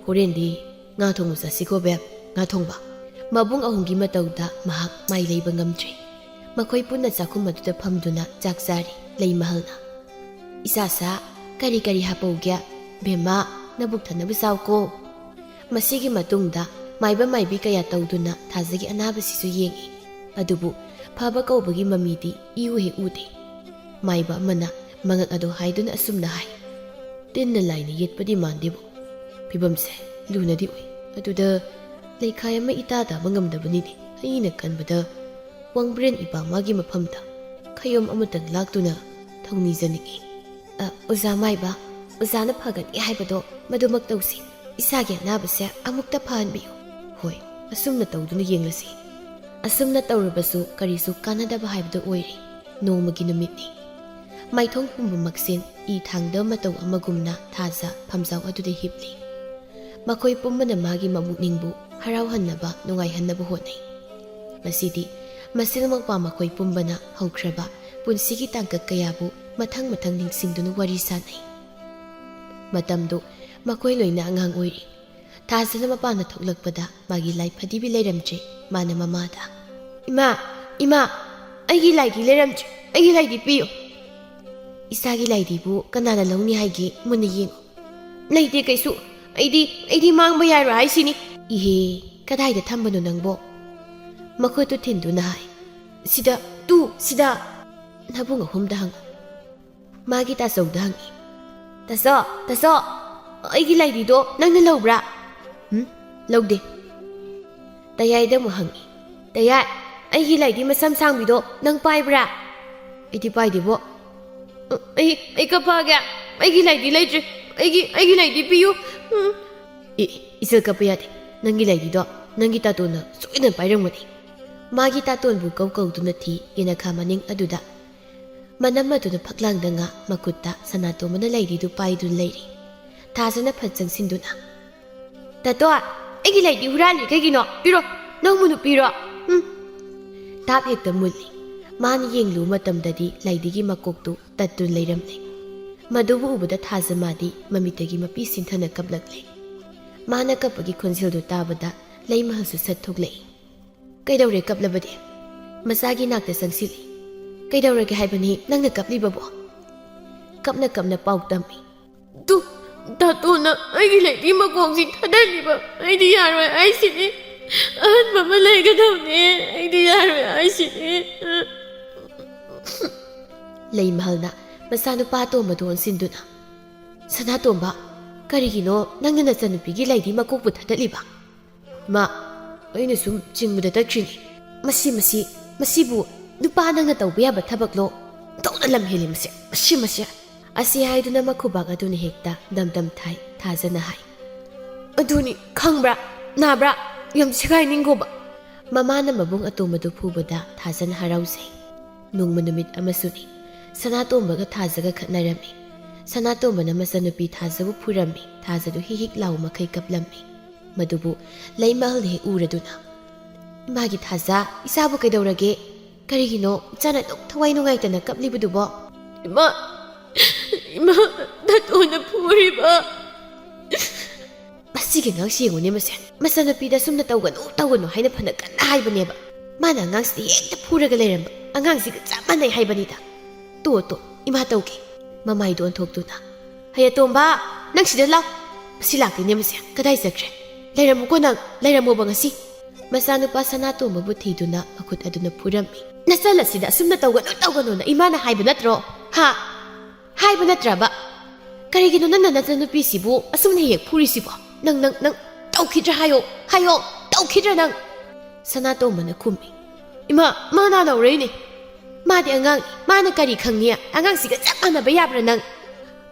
"ꯍꯣꯔꯦꯟꯗꯤ ꯉꯥ ꯊꯣꯡꯕ ꯆꯥꯁꯤꯀꯣ ꯕꯦꯝ, ꯉꯥ ꯊꯣꯡꯕ"꯫ ꯃꯕꯨꯡ ꯑꯍꯨꯝꯒꯤ ꯃꯇꯧꯗ ꯃꯍꯥꯛ ꯃꯥꯏ ꯂꯩꯕ ꯉꯝꯗ꯭ꯔꯦ꯫ ꯃꯈꯣꯏ ꯄꯨꯟꯅ ꯆꯥꯛꯈꯨꯝ ꯑꯗꯨꯗ ꯐꯝꯗꯨꯅ ꯆꯥꯛ ꯆꯥꯔꯤ꯫ ꯂꯩꯃꯍꯜꯅ, "ꯏꯆꯥꯁꯥ, ꯀꯔꯤ ꯀꯔꯤ ꯍꯥꯞꯄꯧꯒꯦ? ꯕꯦꯝꯃ, ꯅꯕꯨꯛ ꯊꯟꯅꯕ ꯆꯥꯎꯀꯣ"꯫ ꯃꯁꯤꯒꯤ ꯃꯇꯨꯡꯗ ꯃꯥꯏꯕ ꯃꯥꯏꯕꯤ ꯀꯌꯥ ꯇꯧꯗꯨꯅ ꯊꯥꯖꯒꯤ ꯑꯅꯥꯕꯁꯤꯁꯨ ꯌꯦꯡꯉꯤ꯫ ꯑꯗꯨꯕꯨ ꯐꯕ ꯀꯧꯕꯒꯤ ꯃꯃꯤꯗꯤ ꯏꯎ ꯍꯦꯛ ꯎꯗꯦ꯫ ꯃꯥꯏꯕ ꯑꯃꯅ ꯃꯉꯛ ꯑꯗꯨ ꯍꯥꯏꯗꯨꯅ ꯑꯁꯨꯝꯅ ꯍꯥꯏ, "ꯇꯤꯟꯅ ꯂꯥꯏꯅ ꯌꯦꯠꯄꯗꯤ ꯃꯥꯟꯗꯦꯕꯨ꯫ ꯐꯤꯕꯝꯁꯦ ꯂꯨꯅꯗꯤ ꯎꯏ꯫ ꯑꯗꯨꯗ ꯂꯩꯈꯥꯏ ꯑꯃ ꯏꯇꯥ ꯇꯥꯕ ꯉꯝꯗꯕꯅꯤꯅꯦ꯫ ꯑꯩꯅ ꯈꯟꯕꯗ ꯋꯥꯡꯕ꯭ꯔꯦꯟ ꯏꯄꯥ ꯃꯥꯒꯤ ꯃꯐꯝꯗ ꯈꯌꯣꯝ ꯑꯃꯇꯪ ꯂꯥꯛꯇꯨꯅ ꯊꯧꯅꯤꯖꯅꯤꯡꯏ꯫" "ꯑ, ꯑꯣꯖꯥ ꯃꯥꯏꯕ, ꯑꯣꯖꯥꯅ ꯐꯒꯅꯤ ꯍꯥꯏꯕꯗꯣ ꯃꯗꯨꯃꯛ ꯇꯧꯁꯤ꯫ ꯏꯁꯥꯒꯤ ꯑꯅꯥꯕꯁꯦ ꯑꯃꯨꯛꯇ ꯐꯍꯟꯕꯤꯌꯨ꯫ ꯍꯣꯏ, ꯑꯁꯨꯝꯅ ꯇꯧꯗꯨꯅ ꯌꯦꯡꯂꯁꯤ꯫" ꯑꯁꯨꯝꯅ ꯇꯧꯔꯕꯁꯨ ꯀꯔꯤꯁꯨ ꯀꯥꯟꯅꯗꯕ ꯍꯥꯏꯕꯗꯨ ꯑꯣꯏꯔꯦ꯫ ꯅꯣꯡꯃꯒꯤ ꯅꯨꯃꯤꯠꯅꯤ꯫ ꯃꯥꯏꯊꯣꯡ ꯄꯨꯝꯕꯃꯛꯁꯦ ꯏ ꯊꯥꯡꯗ ꯃꯇꯧ ꯑꯃꯒꯨꯝꯅ ꯊꯥꯖ ꯐꯝꯖꯥꯎ ꯑꯗꯨꯗ ꯍꯤꯞꯂꯤ꯫ ꯃꯈꯣꯏ ꯄꯨꯝꯕꯅ ꯃꯥꯒꯤ ꯃꯕꯨꯛꯅꯤꯡꯕꯨ ꯍꯔꯥꯎꯍꯟꯅꯕ, ꯅꯨꯡꯉꯥꯏꯍꯟꯅꯕ ꯍꯣꯠꯅꯩ꯫ ꯉꯁꯤꯗꯤ ꯃꯆꯤꯟ ꯃꯧꯄ꯭ꯋꯥ ꯃꯈꯣꯏ ꯄꯨꯝꯕꯅ ꯍꯧꯈ꯭ꯔꯕ ꯄꯨꯟꯁꯤꯒꯤ ꯇꯥꯡꯀꯛ ꯀꯌꯥꯕꯨ ꯃꯊꯪ ꯃꯊꯪ ꯅꯤꯡꯁꯤꯡꯗꯨꯅ ꯋꯥꯔꯤ ꯁꯥꯅꯩ꯫ ꯃꯇꯝꯗꯨ ꯃꯈꯣꯏ ꯂꯣꯏꯅ ꯑꯉꯥꯡ ꯑꯣꯏꯔꯤ꯫ ꯊꯥꯖꯅ ꯃꯄꯥꯟꯗ ꯊꯣꯛꯂꯛꯄꯗ ꯃꯥꯒꯤ ꯂꯥꯏ ꯐꯗꯤꯕꯤ ꯂꯩꯔꯝꯗ꯭ꯔꯦ꯫ ꯃꯥꯅ ꯃꯃꯥꯗ, "ꯏꯃꯥ, ꯏꯃꯥ, ꯑꯩꯒꯤ ꯂꯥꯏꯗꯤ ꯂꯩꯔꯝꯗ꯭ꯔꯦ꯫ ꯑꯩꯒꯤ ꯂꯥꯏꯗꯤ ꯄꯤꯌꯨ꯫" "ꯏꯁꯥꯒꯤ ꯂꯥꯏꯗꯤꯕꯨ ꯀꯅꯥꯅ ꯂꯧꯅꯤ ꯍꯥꯏꯒꯦ? ꯃꯨꯟꯅ ꯌꯦꯡꯉꯨ꯫" "ꯂꯩꯇꯦ ꯀꯩꯁꯨ꯫ ꯑꯩꯗꯤ, ꯑꯩꯗꯤ ꯃꯥꯡꯕ ꯌꯥꯔꯣꯏ ꯍꯥꯏꯁꯤꯅꯤ꯫" "ꯏꯍꯦ, ꯀꯗꯥꯏꯗ ꯊꯝꯕꯅꯣ ꯅꯪꯕꯣ?" ꯃꯈꯨꯠꯇꯨ ꯊꯤꯟꯗꯨꯅ ꯍꯥꯏ, "ꯁꯤꯗ, ꯇꯨ, ꯁꯤꯗ꯫" ꯅꯕꯨꯡ ꯑꯍꯨꯝꯗ ꯍꯪꯉꯨ꯫ ꯃꯥꯒꯤ ꯇꯥꯆꯧꯗ ꯍꯪꯉꯤ, "ꯇꯥꯆꯧ, ꯇꯥꯆꯧ, ꯑꯩꯒꯤ ꯂꯥꯏꯗꯤꯗꯣ ꯅꯪꯅ ꯂꯧꯕ꯭ꯔꯥ?" "ꯎꯝ, ꯂꯧꯗꯦ꯫" ꯇꯌꯥꯏꯗ ꯑꯃꯨꯛ ꯍꯪꯉꯤ, "ꯇꯌꯥꯏ, ꯑꯩꯒꯤ ꯂꯥꯏꯗꯤ ꯃꯁꯝ ꯁꯥꯡꯕꯤꯗꯣ ꯅꯪ ꯄꯥꯏꯕ꯭ꯔꯥ?" "ꯑꯩꯗꯤ ꯄꯥꯏꯗꯦꯕꯣ꯫" "ꯑ, ꯑꯩ, ꯑꯩ ꯀꯞꯄꯛꯑꯒꯦ꯫ ꯑꯩꯒꯤ ꯂꯥꯏꯗꯤ ꯂꯩꯇ꯭ꯔꯦ꯫ ꯑꯩꯒꯤ, ꯑꯩꯒꯤ ꯂꯥꯏꯗꯤ ꯄꯤꯌꯨ꯫" "ꯎꯝ꯫" "ꯑꯦ, ꯏꯆꯜ ꯀꯞꯄ ꯌꯥꯗꯦ꯫ ꯅꯪꯒꯤ ꯂꯥꯏꯗꯤꯗꯣ ꯅꯪꯒꯤ ꯇꯥꯇꯣꯟꯅ ꯁꯣꯏꯗꯅ ꯄꯥꯏꯔꯝꯒꯅꯤ꯫" ꯃꯥꯒꯤ ꯇꯥꯇꯣꯟꯕꯨ ꯀꯧ ꯀꯧꯗꯨꯅ ꯊꯤ ꯌꯦꯅꯈꯥ ꯃꯅꯤꯡ ꯑꯗꯨꯗ꯫ ꯃꯅꯝ ꯑꯗꯨꯅ ꯐꯛꯂꯥꯡꯗ ꯉꯥ ꯃꯈꯨꯠꯇ ꯁꯅꯥꯇꯣꯝꯕꯅ ꯂꯩꯔꯤꯗꯨ ꯄꯥꯏꯗꯨꯅ ꯂꯩꯔꯤ꯫ ꯊꯥꯖꯅ ꯐꯠ ꯆꯪꯁꯤꯟꯗꯨꯅ, "ꯇꯥꯇꯣ, ꯑꯩꯒꯤ ꯂꯩꯗꯤ ꯍꯨꯔꯥꯜꯂꯤ ꯀꯩꯒꯤꯅꯣ? ꯄꯤꯔꯣ, ꯅꯪ ꯃꯨꯅꯨ ꯄꯤꯔꯣ꯫" ꯎꯝ꯫ ꯇꯥꯞ ꯍꯦꯛꯇ ꯃꯨꯜꯂꯤ꯫ ꯃꯥꯅ ꯌꯦꯡꯂꯨꯕ ꯃꯇꯝꯗꯗꯤ ꯂꯩꯗꯤꯒꯤ ꯃꯀꯣꯛꯇꯨ ꯇꯠꯇꯨꯅ ꯂꯩꯔꯝꯂꯦ꯫ ꯃꯗꯨꯕꯨ ꯎꯕꯗ ꯊꯥꯖꯃꯥꯗꯤ ꯃꯃꯤꯠꯇꯒꯤ ꯃꯄꯤ ꯁꯤꯟꯊꯅ ꯀꯞꯂꯛꯂꯦ꯫ ꯃꯥꯅ ꯀꯞꯄꯒꯤ ꯈꯣꯟꯖꯦꯜꯗꯨ ꯇꯥꯕꯗ ꯂꯩꯃꯍꯜꯁꯨ ꯁꯠ ꯊꯣꯛꯂꯛꯏ꯫ "ꯀꯩꯗꯧꯔꯦ ꯀꯞꯂꯕꯗꯤ? ꯃꯆꯥꯒꯤ ꯅꯥꯛꯇ ꯆꯪꯁꯤꯜꯂꯤ꯫ ꯀꯩꯗꯧꯔꯒꯦ ꯍꯥꯏꯕꯅꯤ ꯅꯪꯅ ꯀꯞꯂꯤꯕꯕꯣ?" ꯀꯞꯅ ꯀꯞꯅ ꯄꯥꯎ ꯇꯝꯃꯤ꯫ "ꯇꯨ, ꯇꯥꯇꯣꯟꯅ ꯑꯩꯒꯤ ꯂꯩꯗꯤ ꯃꯀꯣꯛꯁꯤ ꯊꯥꯗꯜꯂꯤꯕ꯫ ꯑꯩꯗꯤ ꯌꯥꯔꯣꯏ ꯍꯥꯏꯁꯤꯅꯤ꯫ ꯑꯍꯟꯕ ꯑꯃ ꯂꯩꯒꯗꯧꯅꯦ꯫ ꯑꯩꯗꯤ ꯌꯥꯔꯣꯏ ꯍꯥꯏꯁꯤꯅꯤ꯫ ꯂꯩꯃꯍꯜꯅ ꯃꯆꯥꯅꯨꯄꯥ ꯑꯇꯣꯝꯕꯗꯨ ꯑꯣꯟꯁꯤꯟꯗꯨꯅ, "ꯁꯅꯥꯇꯣꯝꯕ, ꯀꯔꯤꯒꯤꯅꯣ ꯅꯪꯅ ꯅꯆꯟꯅꯨꯄꯤꯒꯤ ꯂꯩꯗꯤ ꯃꯀꯣꯛꯄꯨ ꯊꯥꯗꯠꯂꯤꯕ?" "ꯏꯃꯥ, ꯑꯩꯅ ꯁꯨꯝ ꯆꯤꯡꯕꯗ ꯇꯠꯈ꯭ꯔꯤꯅꯤ꯫ ꯃꯁꯤ, ꯃꯁꯤ, ꯃꯁꯤꯕꯨ ꯅꯨꯄꯥ ꯅꯪꯅ ꯇꯧꯕ ꯌꯥꯕ ꯊꯕꯛꯂꯣ? ꯇꯧꯅ ꯂꯝ ꯍꯦꯜꯂꯤ ꯃꯁꯤ, ꯃꯁꯤ, ꯃꯁꯤ!" ꯑꯁꯤ ꯍꯥꯏꯗꯨꯅ ꯃꯈꯨꯕꯥꯛ ꯑꯗꯨꯅ ꯍꯦꯛꯇ ꯗꯝ ꯗꯝ ꯊꯥꯏ꯫ ꯊꯥꯖꯅ ꯍꯥꯏ, "ꯑꯗꯨꯅꯤ, ꯈꯪꯕ꯭ꯔꯥ? ꯅꯥꯕ꯭ꯔꯥ? ꯌꯥꯝ ꯁꯦꯒꯥꯏꯅꯤꯡꯈꯣꯕ!" ꯃꯃꯥꯅ ꯃꯕꯨꯡ ꯑꯇꯣꯝꯕꯗꯨ ꯐꯨꯕꯗ ꯊꯥꯖꯅ ꯍꯔꯥꯎꯖꯩ꯫ ꯅꯣꯡꯃ ꯅꯨꯃꯤꯠ ꯑꯃꯁꯨꯅꯤ꯫ ꯁꯅꯥꯇꯣꯝꯕꯒ ꯊꯥꯖꯒ ꯈꯠꯅꯔꯝꯃꯤ꯫ ꯁꯅꯥꯇꯣꯝꯕꯅ ꯃꯆꯟꯅꯨꯄꯤ ꯊꯥꯖꯕꯨ ꯐꯨꯔꯝꯃꯤ꯫ ꯊꯥꯖꯗꯨ ꯍꯤꯛ ꯍꯤꯛ ꯂꯥꯎ ꯃꯈꯩ ꯀꯞꯂꯝꯃꯤ꯫ ꯃꯗꯨꯕꯨ ꯂꯩꯃꯍꯜꯅ ꯍꯦꯛ ꯎꯔꯗꯨꯅ, "ꯏꯃꯥꯒꯤ ꯊꯥꯖ, ꯏꯆꯥꯕꯨ ꯀꯩꯗꯧꯔꯒꯦ? ꯀꯔꯤꯒꯤꯅꯣ ꯏꯆꯥꯅ ꯑꯗꯨꯛ ꯊꯋꯥꯏ ꯅꯨꯡꯉꯥꯏꯇꯅ ꯀꯞꯂꯤꯕꯗꯨꯕꯣ?" "ꯏꯃꯥ, ꯏꯃꯥ, ꯇꯥꯇꯣꯟꯅ ꯐꯨꯔꯤꯕ!" ꯃꯁꯤꯒꯤ ꯑꯉꯥꯡꯁꯤ ꯌꯦꯡꯉꯨꯅꯦ ꯃꯁꯦ꯫ ꯃꯆꯟꯅꯨꯄꯤꯗ ꯑꯁꯨꯝꯅ ꯇꯧꯒꯅꯨ, ꯇꯧꯒꯅꯨ ꯍꯥꯏꯅ ꯐꯅ ꯀꯟꯅ ꯍꯥꯏꯕꯅꯦꯕ꯫ ꯃꯥꯅ ꯑꯉꯥꯡꯁꯤꯗ ꯍꯦꯛꯇ ꯐꯨꯔꯒ ꯂꯩꯔꯝꯕ꯫ ꯑꯉꯥꯡꯁꯤꯒ ꯆꯞ ꯃꯥꯟꯅꯩ ꯍꯥꯏꯕꯅꯤꯗ꯫ "ꯇꯣ, ꯇꯣ, ꯏꯃꯥ ꯇꯧꯒꯦ"꯫ ꯃꯃꯥꯏꯗꯣ ꯑꯣꯟꯊꯣꯛꯇꯨꯅ, "ꯍꯩ ꯑꯇꯣꯝꯕ, ꯅꯪ ꯁꯤꯗ ꯂꯥꯎ꯫ ꯃꯁꯤ ꯂꯥꯛꯇꯦꯅꯦ ꯃꯁꯦ꯫ ꯀꯗꯥꯏ ꯆꯠꯈ꯭ꯔꯦ? ꯂꯩꯔꯝꯃꯨꯀꯣ ꯅꯪ, ꯂꯩꯔꯝꯃꯣꯕ ꯉꯁꯤ"꯫ ꯃꯆꯥꯅꯨꯄꯥ ꯁꯅꯥꯇꯣꯝꯕꯕꯨ ꯊꯤꯗꯨꯅ ꯃꯈꯨꯠ ꯑꯗꯨꯅ ꯐꯨꯔꯝꯃꯤ꯫ "ꯅꯆꯜ ꯑꯁꯤꯗ ꯑꯁꯨꯝꯅ ꯇꯧꯒꯅꯨ, ꯇꯧꯒꯅꯨꯅ ꯏꯃꯥꯅ ꯍꯥꯏꯕ ꯅꯠꯇ꯭ꯔꯣ? ꯍꯥ? ꯍꯥꯏꯕ ꯅꯠꯇ꯭ꯔꯕ? ꯀꯔꯤꯒꯤꯅꯣ ꯅꯪꯅ ꯅꯆꯟꯅꯨꯄꯤꯁꯤꯕꯨ ꯑꯁꯨꯝꯅ ꯍꯦꯛ ꯐꯨꯔꯤꯁꯤꯕꯣ? ꯅꯪ, ꯅꯪ, ꯅꯪ ꯇꯧꯈꯤꯗ꯭ꯔꯥ ꯍꯥꯏꯌꯣ, ꯍꯥꯏꯌꯣ, ꯇꯧꯈꯤꯗ꯭ꯔꯥ ꯅꯪ?" ꯁꯅꯥꯇꯣꯝꯕꯅ ꯈꯨꯝꯃꯤ, "ꯏꯃꯥ, ꯃꯥ ꯅꯥꯅꯧꯔꯛꯏꯅꯦ꯫ ꯃꯥꯗꯤ ꯑꯉꯥꯡꯅꯤ, ꯃꯥꯅ ꯀꯔꯤ ꯈꯪꯅꯤ? ꯑꯉꯥꯡꯁꯤꯒ ꯆꯞ ꯃꯥꯟꯅꯕ ꯌꯥꯕ꯭ꯔꯥ ꯅꯪ?"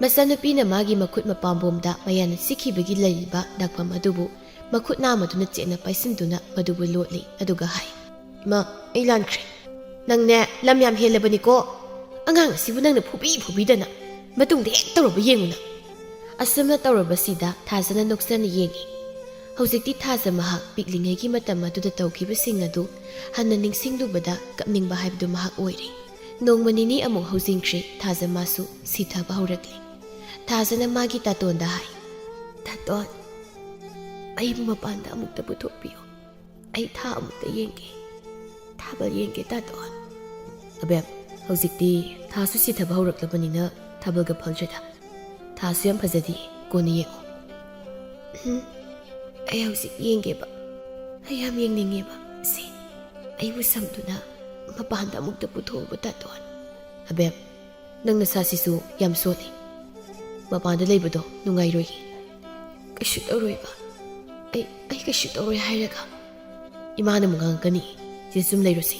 ꯃꯆꯟꯅꯨꯄꯤꯅ ꯃꯥꯒꯤ ꯃꯈꯨꯠ ꯃꯄꯥꯝꯕꯣꯝꯗ ꯃꯌꯥꯅ ꯁꯤꯈꯤꯕꯒꯤ ꯂꯩꯔꯤꯕ ꯗꯥꯛꯐꯝ ꯑꯗꯨꯕꯨ ꯃꯈꯨꯠ ꯅꯥꯝꯃꯗꯨꯅ ꯆꯦꯠꯅ ꯄꯥꯏꯁꯤꯟꯗꯨꯅ ꯃꯗꯨꯕꯨ ꯂꯣꯠꯂꯤ, ꯑꯗꯨꯒ ꯍꯥꯏ, "ꯏꯃꯥ, ꯑꯩ ꯂꯥꯟꯈ꯭ꯔꯦ꯫ ꯅꯪꯅꯦ ꯂꯝ ꯌꯥꯝ ꯍꯦꯜꯂꯕꯅꯤꯀꯣ꯫ ꯑꯉꯥꯡ ꯑꯁꯤꯕꯨ ꯅꯪꯅ ꯐꯨꯕꯤ ꯐꯨꯕꯤꯗꯅ꯫ ꯃꯇꯨꯡꯗ ꯍꯦꯛ ꯇꯧꯔꯕ ꯌꯦꯡꯉꯨ ꯅꯪ"꯫ ꯑꯁꯨꯝꯅ ꯇꯧꯔꯕꯁꯤꯗ ꯊꯥꯖꯅ ꯅꯣꯛꯆꯅ ꯌꯦꯡꯉꯤ꯫ ꯍꯧꯖꯤꯛꯇꯤ ꯊꯥꯖ ꯃꯍꯥꯛ ꯄꯤꯛꯂꯤꯉꯩꯒꯤ ꯃꯇꯝ ꯑꯗꯨꯗ ꯇꯧꯈꯤꯕꯁꯤꯡ ꯑꯗꯨ ꯍꯟꯅ ꯅꯤꯡꯁꯤꯡꯂꯨꯕꯗ ꯀꯞꯅꯤꯡꯕ ꯍꯥꯏꯕꯗꯨ ꯃꯍꯥꯛ ꯑꯣꯏꯔꯦ꯫ ꯅꯣꯡꯃ ꯅꯤꯅꯤ ꯑꯃꯨꯛ ꯍꯧꯖꯤꯟꯈ꯭ꯔꯦ꯫ ꯊꯥꯖ ꯃꯥꯁꯨ ꯁꯤꯊꯕ ꯍꯧꯔꯛꯂꯦ꯫ ꯊꯥꯖꯅ ꯃꯥꯒꯤ ꯇꯥꯇꯣꯟꯗ ꯍꯥꯏ, "ꯇꯥꯇꯣꯟ, ꯑꯩꯕꯨ ꯃꯄꯥꯟꯗ ꯑꯃꯨꯛꯇ ꯄꯨꯊꯣꯛꯄꯤꯌꯨ꯫ ꯑꯩ ꯊꯥ ꯑꯃꯨꯛꯇ ꯌꯦꯡꯒꯦ꯫ ꯊꯥꯕꯜ ꯌꯦꯡꯒꯦ, ꯇꯥꯇꯣꯟ"꯫ "ꯑꯕꯦꯝ, ꯍꯧꯖꯤꯛꯇꯤ ꯊꯥꯁꯨ ꯁꯤꯊꯕ ꯍꯧꯔꯛꯂꯕꯅꯤꯅ ꯊꯥꯕꯜꯒ ꯐꯪꯗ꯭ꯔꯦꯗ꯫ ꯊꯥꯁꯨ ꯌꯥꯝ ꯐꯖꯗꯦ, ꯀꯣꯟꯅ ꯌꯦꯡꯉꯣ꯫ ꯎꯝ, ꯑꯩ ꯍꯧꯖꯤꯛ ꯌꯦꯡꯒꯦꯕ꯫ ꯑꯩ ꯌꯥꯝ ꯌꯦꯡꯅꯤꯡꯉꯦꯕ꯫ ꯁꯦ, ꯑꯩꯕꯨ ꯁꯝꯗꯨꯅ ꯃꯄꯥꯟꯗ ꯑꯃꯨꯛꯇ ꯄꯨꯊꯣꯛꯎꯕ, ꯇꯥꯇꯣꯟ꯫ ꯑꯕꯦꯝ, ꯅꯪ ꯅꯁꯥꯁꯤꯁꯨ ꯌꯥꯝ ꯁꯣꯜꯂꯤ꯫ ꯃꯄꯥꯟꯗ ꯂꯩꯕꯗꯣ ꯅꯨꯡꯉꯥꯏꯔꯣꯏꯌꯦ꯫ ꯀꯩꯁꯨ ꯇꯧꯔꯣꯏꯕ꯫ ꯑꯩ, ꯑꯩ ꯀꯩꯁꯨ ꯇꯧꯔꯣꯏ ꯍꯥꯏꯔꯒ ꯏꯃꯥꯅ ꯑꯃꯨꯛ ꯉꯥꯡꯉꯛꯀꯅꯤ꯫ ꯁꯤꯗ ꯁꯨꯝ ꯂꯩꯔꯨꯁꯤ꯫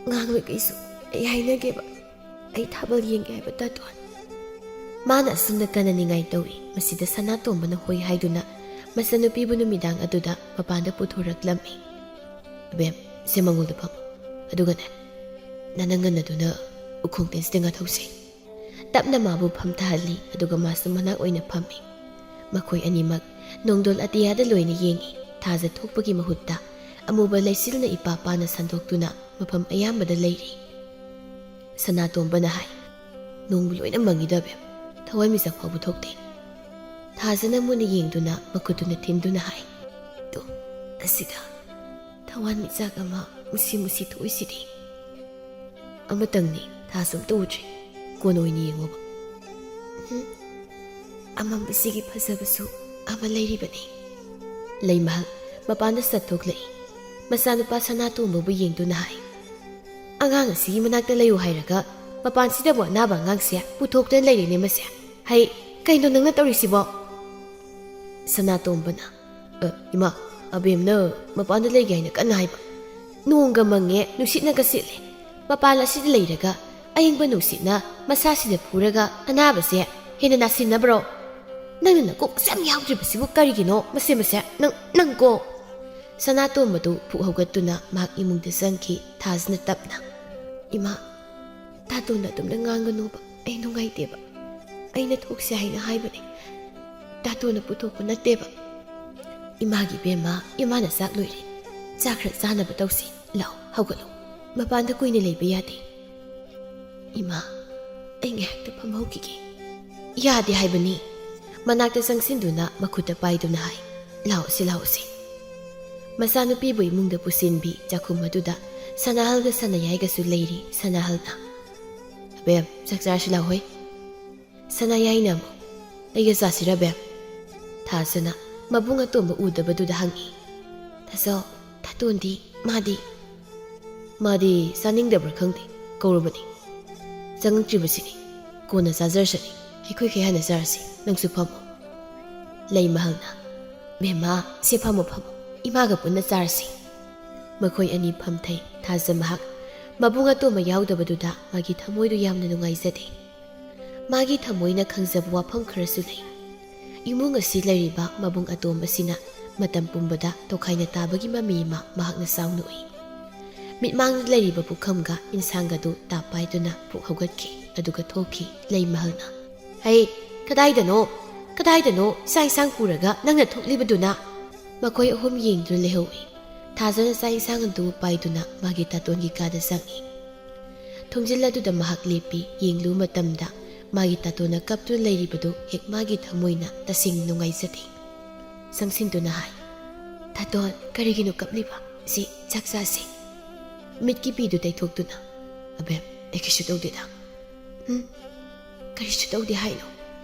ꯉꯥꯡꯂꯣꯏ ꯀꯩꯁꯨ꯫ ꯑꯩ ꯍꯥꯏꯅꯒꯦꯕ꯫ ꯑꯩ ꯊꯥꯕꯜ ꯌꯦꯡꯒꯦ ꯍꯥꯏꯕ, ꯇꯥꯇꯣꯟ꯫ ꯃꯥꯅ ꯑꯁꯨꯝꯅ ꯀꯟꯅ ꯅꯤꯡꯉꯥꯏ ꯇꯧꯏ꯫ ꯃꯁꯤꯗ ꯁꯅꯥꯇꯣꯝꯕꯅ ꯍꯣꯏ ꯍꯥꯏꯗꯨꯅ ꯃꯆꯟꯅꯨꯄꯤꯕꯨ ꯅꯨꯃꯤꯗꯥꯡ ꯑꯗꯨꯗ ꯃꯄꯥꯟꯗ ꯄꯨꯊꯣꯔꯛꯂꯝꯃꯤ꯫ ꯑꯕꯦꯝ, ꯁꯦ ꯃꯉꯣꯟꯗ ꯐꯝꯃꯨ꯫ ꯑꯗꯨꯒꯅꯦ, ꯅꯅꯪ ꯉꯟꯅꯗꯨꯅ ꯎꯈꯣꯡ ꯇꯦꯟꯁꯤꯗ ꯉꯥꯊꯧꯁꯦ꯫ ꯇꯞꯅ ꯃꯥꯕꯨ ꯐꯝꯊꯍꯜꯂꯤ, ꯑꯗꯨꯒ ꯃꯥꯁꯨ ꯃꯅꯥꯛ ꯑꯣꯏꯅ ꯐꯝꯃꯤ꯫ ꯃꯈꯣꯏ ꯑꯅꯤꯃꯛ ꯅꯣꯡꯗꯣꯜ ꯑꯇꯤꯌꯥꯗ ꯂꯣꯏꯅ ꯌꯦꯡꯉꯤ꯫ ꯊꯥꯖ ꯊꯣꯛꯄꯒꯤ ꯃꯍꯨꯠꯇ ꯑꯃꯨꯕ ꯂꯩꯆꯤꯜꯅ ꯏꯄꯥ ꯄꯥꯅ ꯁꯟꯗꯣꯛꯇꯨꯅ ꯃꯐꯝ ꯑꯌꯥꯝꯕꯗ ꯂꯩꯔꯤ꯫ ꯁꯅꯥꯇꯣꯝꯕꯅ ꯍꯥꯏ, "ꯅꯣꯡꯕꯨ ꯂꯣꯏꯅ ꯃꯪꯉꯤꯗ, ꯑꯕꯦꯝ꯫ ꯊꯋꯥꯟꯃꯤꯆꯥꯛ ꯐꯥꯎꯕ ꯊꯣꯛꯇꯦ꯫" ꯊꯥꯖꯅ ꯃꯨꯟꯅ ꯌꯦꯡꯗꯨꯅ ꯃꯈꯨꯠꯇꯨꯅ ꯊꯤꯟꯗꯨꯅ ꯍꯥꯏ, "ꯇꯨ, ꯑꯁꯤꯗ ꯊꯋꯥꯟꯃꯤꯆꯥꯛ ꯑꯃ ꯃꯨꯁꯤ ꯃꯨꯁꯤ ꯊꯣꯛꯏꯁꯤꯗꯤ?" "ꯑꯃꯇꯪꯅꯤ, ꯊꯥꯁꯨ ꯑꯝꯇ ꯎꯗ꯭ꯔꯤ꯫ ꯀꯣꯟꯅ ꯑꯣꯏꯅ ꯌꯦꯡꯉꯣꯕ꯫" "ꯎꯝ, ꯑꯃꯝꯕꯁꯤꯒꯤ ꯐꯖꯕꯁꯨ ꯑꯃ ꯂꯩꯔꯤꯕꯅꯤ꯫" ꯂꯩꯃꯍꯜ ꯃꯄꯥꯟꯗ ꯆꯠꯊꯣꯛꯂꯛꯏ꯫ ꯃꯆꯥꯅꯨꯄꯥ ꯁꯅꯥꯇꯣꯝꯕꯕꯨ ꯌꯦꯡꯗꯨꯅ ꯍꯥꯏ, "ꯑꯉꯥꯡ ꯑꯁꯤꯒꯤ ꯃꯅꯥꯛꯇ ꯂꯩꯌꯨ ꯍꯥꯏꯔꯒ ꯃꯄꯥꯟꯁꯤꯗꯕꯨ ꯑꯅꯥꯕ ꯑꯉꯥꯡꯁꯦ ꯄꯨꯊꯣꯛꯇꯨꯅ ꯂꯩꯔꯦꯅꯦ ꯃꯁꯦ꯫ ꯍꯩ, ꯀꯩꯅꯣ ꯅꯪꯅ ꯇꯧꯔꯤꯁꯤꯕꯣ?" ꯁꯅꯥꯇꯣꯝꯕꯅ, "ꯑ, ꯏꯃꯥ, ꯑꯕꯦꯝꯅ ꯃꯄꯥꯟꯗ ꯂꯩꯒꯦ ꯍꯥꯏꯅ ꯀꯟꯅ ꯍꯥꯏꯕ꯫ ꯅꯣꯡꯒ ꯃꯪꯉꯦ, ꯅꯨꯡꯁꯤꯠꯅꯒ ꯁꯤꯠꯂꯦ꯫ ꯃꯄꯥꯟ ꯑꯁꯤꯗ ꯂꯩꯔꯒ ꯑꯏꯪꯕ ꯅꯨꯡꯁꯤꯠꯅ ꯃꯁꯥꯁꯤꯗ ꯐꯨꯔꯒ ꯑꯅꯥꯕꯁꯦ ꯍꯦꯟꯅ ꯅꯥꯁꯤꯟꯅꯕ꯭ꯔꯣ? ꯅꯪꯅ ꯅꯀꯣꯛ ꯑꯁꯨꯛ ꯌꯥꯝ ꯌꯥꯎꯗ꯭ꯔꯤꯕꯁꯤꯕꯨ ꯀꯔꯤꯒꯤꯅꯣ, ꯃꯁꯦ, ꯃꯁꯦ? ꯅꯪ, ꯅꯪꯀꯣ?" ꯁꯅꯥꯇꯣꯝꯕꯗꯨ ꯐꯨꯛ ꯍꯧꯒꯠꯇꯨꯅ ꯃꯍꯥꯛ ꯏꯃꯨꯡꯗ ꯆꯪꯈꯤ꯫ ꯊꯥꯖꯅ ꯇꯞꯅ, "ꯏꯃꯥ, ꯇꯥꯇꯣꯟꯅ ꯑꯗꯨꯝꯅ ꯉꯥꯡꯒꯅꯨꯕ꯫ ꯑꯩ ꯅꯨꯡꯉꯥꯏꯇꯦꯕ꯫ ꯑꯩꯅ ꯊꯣꯛꯁꯦ ꯍꯥꯏꯅ ꯍꯥꯏꯕꯅꯦ꯫ ꯇꯥꯇꯣꯟꯅ ꯄꯨꯊꯣꯛꯄ ꯅꯠꯇꯦꯕ꯫" "ꯏꯃꯥꯒꯤ ꯏꯕꯦꯝꯃ, ꯏꯃꯥꯅ ꯆꯥꯛ ꯂꯣꯏꯔꯦ꯫ ꯆꯥꯛ ꯈꯔ ꯆꯥꯅꯕ ꯇꯧꯁꯤ꯫ ꯂꯥꯛꯑꯣ, ꯍꯧꯒꯠꯂꯣ꯫ ꯃꯄꯥꯟꯗ ꯀꯨꯏꯅ ꯂꯩꯕ ꯌꯥꯗꯦ꯫" "ꯏꯃꯥ, ꯑꯩ ꯉꯥꯏꯍꯥꯛꯇ ꯐꯝꯍꯧꯈꯤꯒꯦ꯫" "ꯌꯥꯗꯦ ꯍꯥꯏꯕꯅꯤ꯫" ꯃꯅꯥꯛꯇ ꯆꯪꯁꯤꯟꯗꯨꯅ ꯃꯈꯨꯠꯇ ꯄꯥꯏꯗꯨꯅ ꯍꯥꯏ, "ꯂꯥꯛꯑꯣꯁꯤ, ꯂꯥꯛꯑꯣꯁꯤ꯫" ꯃꯆꯥꯅꯨꯄꯤꯕꯨ ꯏꯃꯨꯡꯗ ꯄꯨꯁꯤꯟꯕꯤ꯫ ꯆꯥꯛꯈꯨꯝ ꯑꯗꯨꯗ ꯁꯅꯥꯍꯜꯒ ꯁꯅꯥꯌꯥꯏꯒꯁꯨ ꯂꯩꯔꯤ꯫ ꯁꯅꯥꯍꯜꯅ, "ꯑꯕꯦꯝ, ꯆꯥꯛ ꯆꯥꯔꯁꯤ ꯂꯥꯛꯑꯣ ꯍꯣꯏ꯫" ꯁꯅꯥꯌꯥꯏꯅ ꯑꯃꯨꯛ, "ꯑꯩꯒ ꯆꯥꯁꯤꯔ, ꯕꯦꯝ?" ꯊꯥꯖꯅ ꯃꯕꯨꯡ ꯑꯇꯣꯝꯕ ꯎꯗꯕꯗꯨꯗ ꯍꯪꯉꯤ꯫ "ꯊꯥꯖꯧ, ꯊꯥꯇꯣꯟꯗꯤ, ꯃꯥꯗꯤ?" "ꯃꯥꯗꯤ ꯆꯥꯅꯤꯡꯗꯕ꯭ꯔꯥ ꯈꯪꯗꯦ, ꯀꯧꯔꯕꯅꯤ꯫ ꯆꯪꯉꯛꯇ꯭ꯔꯤꯕꯁꯤꯅꯤ꯫ ꯀꯣꯟꯅ ꯆꯥꯖꯔꯁꯅꯤ, ꯑꯩꯈꯣꯏ ꯈꯩ ꯍꯥꯟꯅ ꯆꯥꯔꯁꯤ, ꯅꯪꯁꯨ ꯐꯝꯃꯣ꯫" ꯂꯩꯃꯍꯜꯅ, "ꯕꯦꯝꯃ, ꯁꯦ ꯐꯝꯃꯣ, ꯐꯝꯃꯣ, ꯏꯃꯥꯒ ꯄꯨꯟꯅ ꯆꯥꯔꯁꯤ꯫" ꯃꯈꯣꯏ ꯑꯅꯤ ꯐꯝꯊꯩ꯫ ꯊꯥꯖ ꯃꯍꯥꯛ ꯃꯕꯨꯡ ꯑꯇꯣꯝꯕ ꯌꯥꯎꯗꯕꯗꯨꯗ ꯃꯥꯒꯤ ꯊꯃꯣꯏꯗꯨ ꯌꯥꯝꯅ ꯅꯨꯡꯉꯥꯏꯖꯗꯦ꯫ ꯃꯥꯒꯤ ꯊꯃꯣꯏꯅ ꯈꯪꯖꯕ ꯋꯥꯐꯝ ꯈꯔꯁꯨ ꯂꯩ꯫ ꯏꯃꯨꯡ ꯑꯁꯤ ꯂꯩꯔꯤꯕ ꯃꯕꯨꯡ ꯑꯇꯣꯝꯕꯁꯤꯅ ꯃꯇꯝ ꯄꯨꯝꯕꯗ ꯇꯣꯈꯥꯏꯅ ꯇꯥꯕꯒꯤ ꯃꯃꯤ ꯑꯃ ꯃꯍꯥꯛꯅ ꯆꯥꯎꯅ ꯎꯏ꯫ ꯃꯤꯠꯃꯥꯡꯗ ꯂꯩꯔꯤꯕ ꯄꯨꯈꯝꯒ ꯏꯟꯁꯥꯡꯒꯗꯨ ꯇꯥꯞ ꯄꯥꯏꯗꯨꯅ ꯄꯨꯛ ꯍꯧꯒꯠꯈꯤ, ꯑꯗꯨꯒ ꯊꯣꯛꯈꯤ꯫ ꯂꯩꯃꯍꯜꯅ, "ꯍꯩ, ꯀꯗꯥꯏꯗꯅꯣ? ꯀꯗꯥꯏꯗꯅꯣ ꯆꯥꯛ ꯏꯟꯁꯥꯡ ꯄꯨꯔꯒ ꯅꯪꯅ ꯊꯣꯛꯂꯤꯕꯗꯨꯅ?" ꯃꯈꯣꯏ ꯑꯍꯨꯝ ꯌꯦꯡꯗꯨꯅ ꯂꯩꯍꯧꯏ꯫ ꯊꯥꯖꯅ ꯆꯥꯛ ꯏꯟꯁꯥꯡ ꯑꯗꯨ ꯄꯥꯏꯗꯨꯅ ꯃꯥꯒꯤ ꯇꯥꯇꯣꯟꯒꯤ ꯀꯥꯗ ꯆꯪꯏ꯫ ꯊꯣꯡꯖꯤꯜ ꯑꯗꯨꯗ ꯃꯍꯥꯛ ꯂꯦꯞꯄꯤ꯫ ꯌꯦꯡꯂꯨꯕ ꯃꯇꯝꯗ ꯃꯥꯒꯤ ꯇꯥꯇꯣꯟꯅ ꯀꯞꯇꯨꯅ ꯂꯩꯔꯤꯕꯗꯨ ꯍꯦꯛ ꯃꯥꯒꯤ ꯊꯃꯣꯏꯅ ꯇꯁꯦꯡꯅ ꯅꯨꯡꯉꯥꯏꯖꯗꯦ꯫ ꯆꯪꯁꯤꯟꯗꯨꯅ ꯍꯥꯏ, "ꯇꯥꯇꯣꯟ, ꯀꯔꯤꯒꯤꯅꯣ ꯀꯞꯂꯤꯕ? ꯁꯤ ꯆꯥꯛ ꯆꯥꯁꯤ꯫" ꯃꯤꯠꯀꯤ ꯄꯤꯗꯨ ꯇꯩꯊꯣꯛꯇꯨꯅ, "ꯑꯕꯦꯝ, ꯑꯩ ꯀꯩꯁꯨ ꯇꯧꯗꯦꯗ꯫" "ꯎꯝ, ꯀꯔꯤꯁꯨ ꯇꯧꯗꯦ ꯍꯥꯏꯅꯣ?"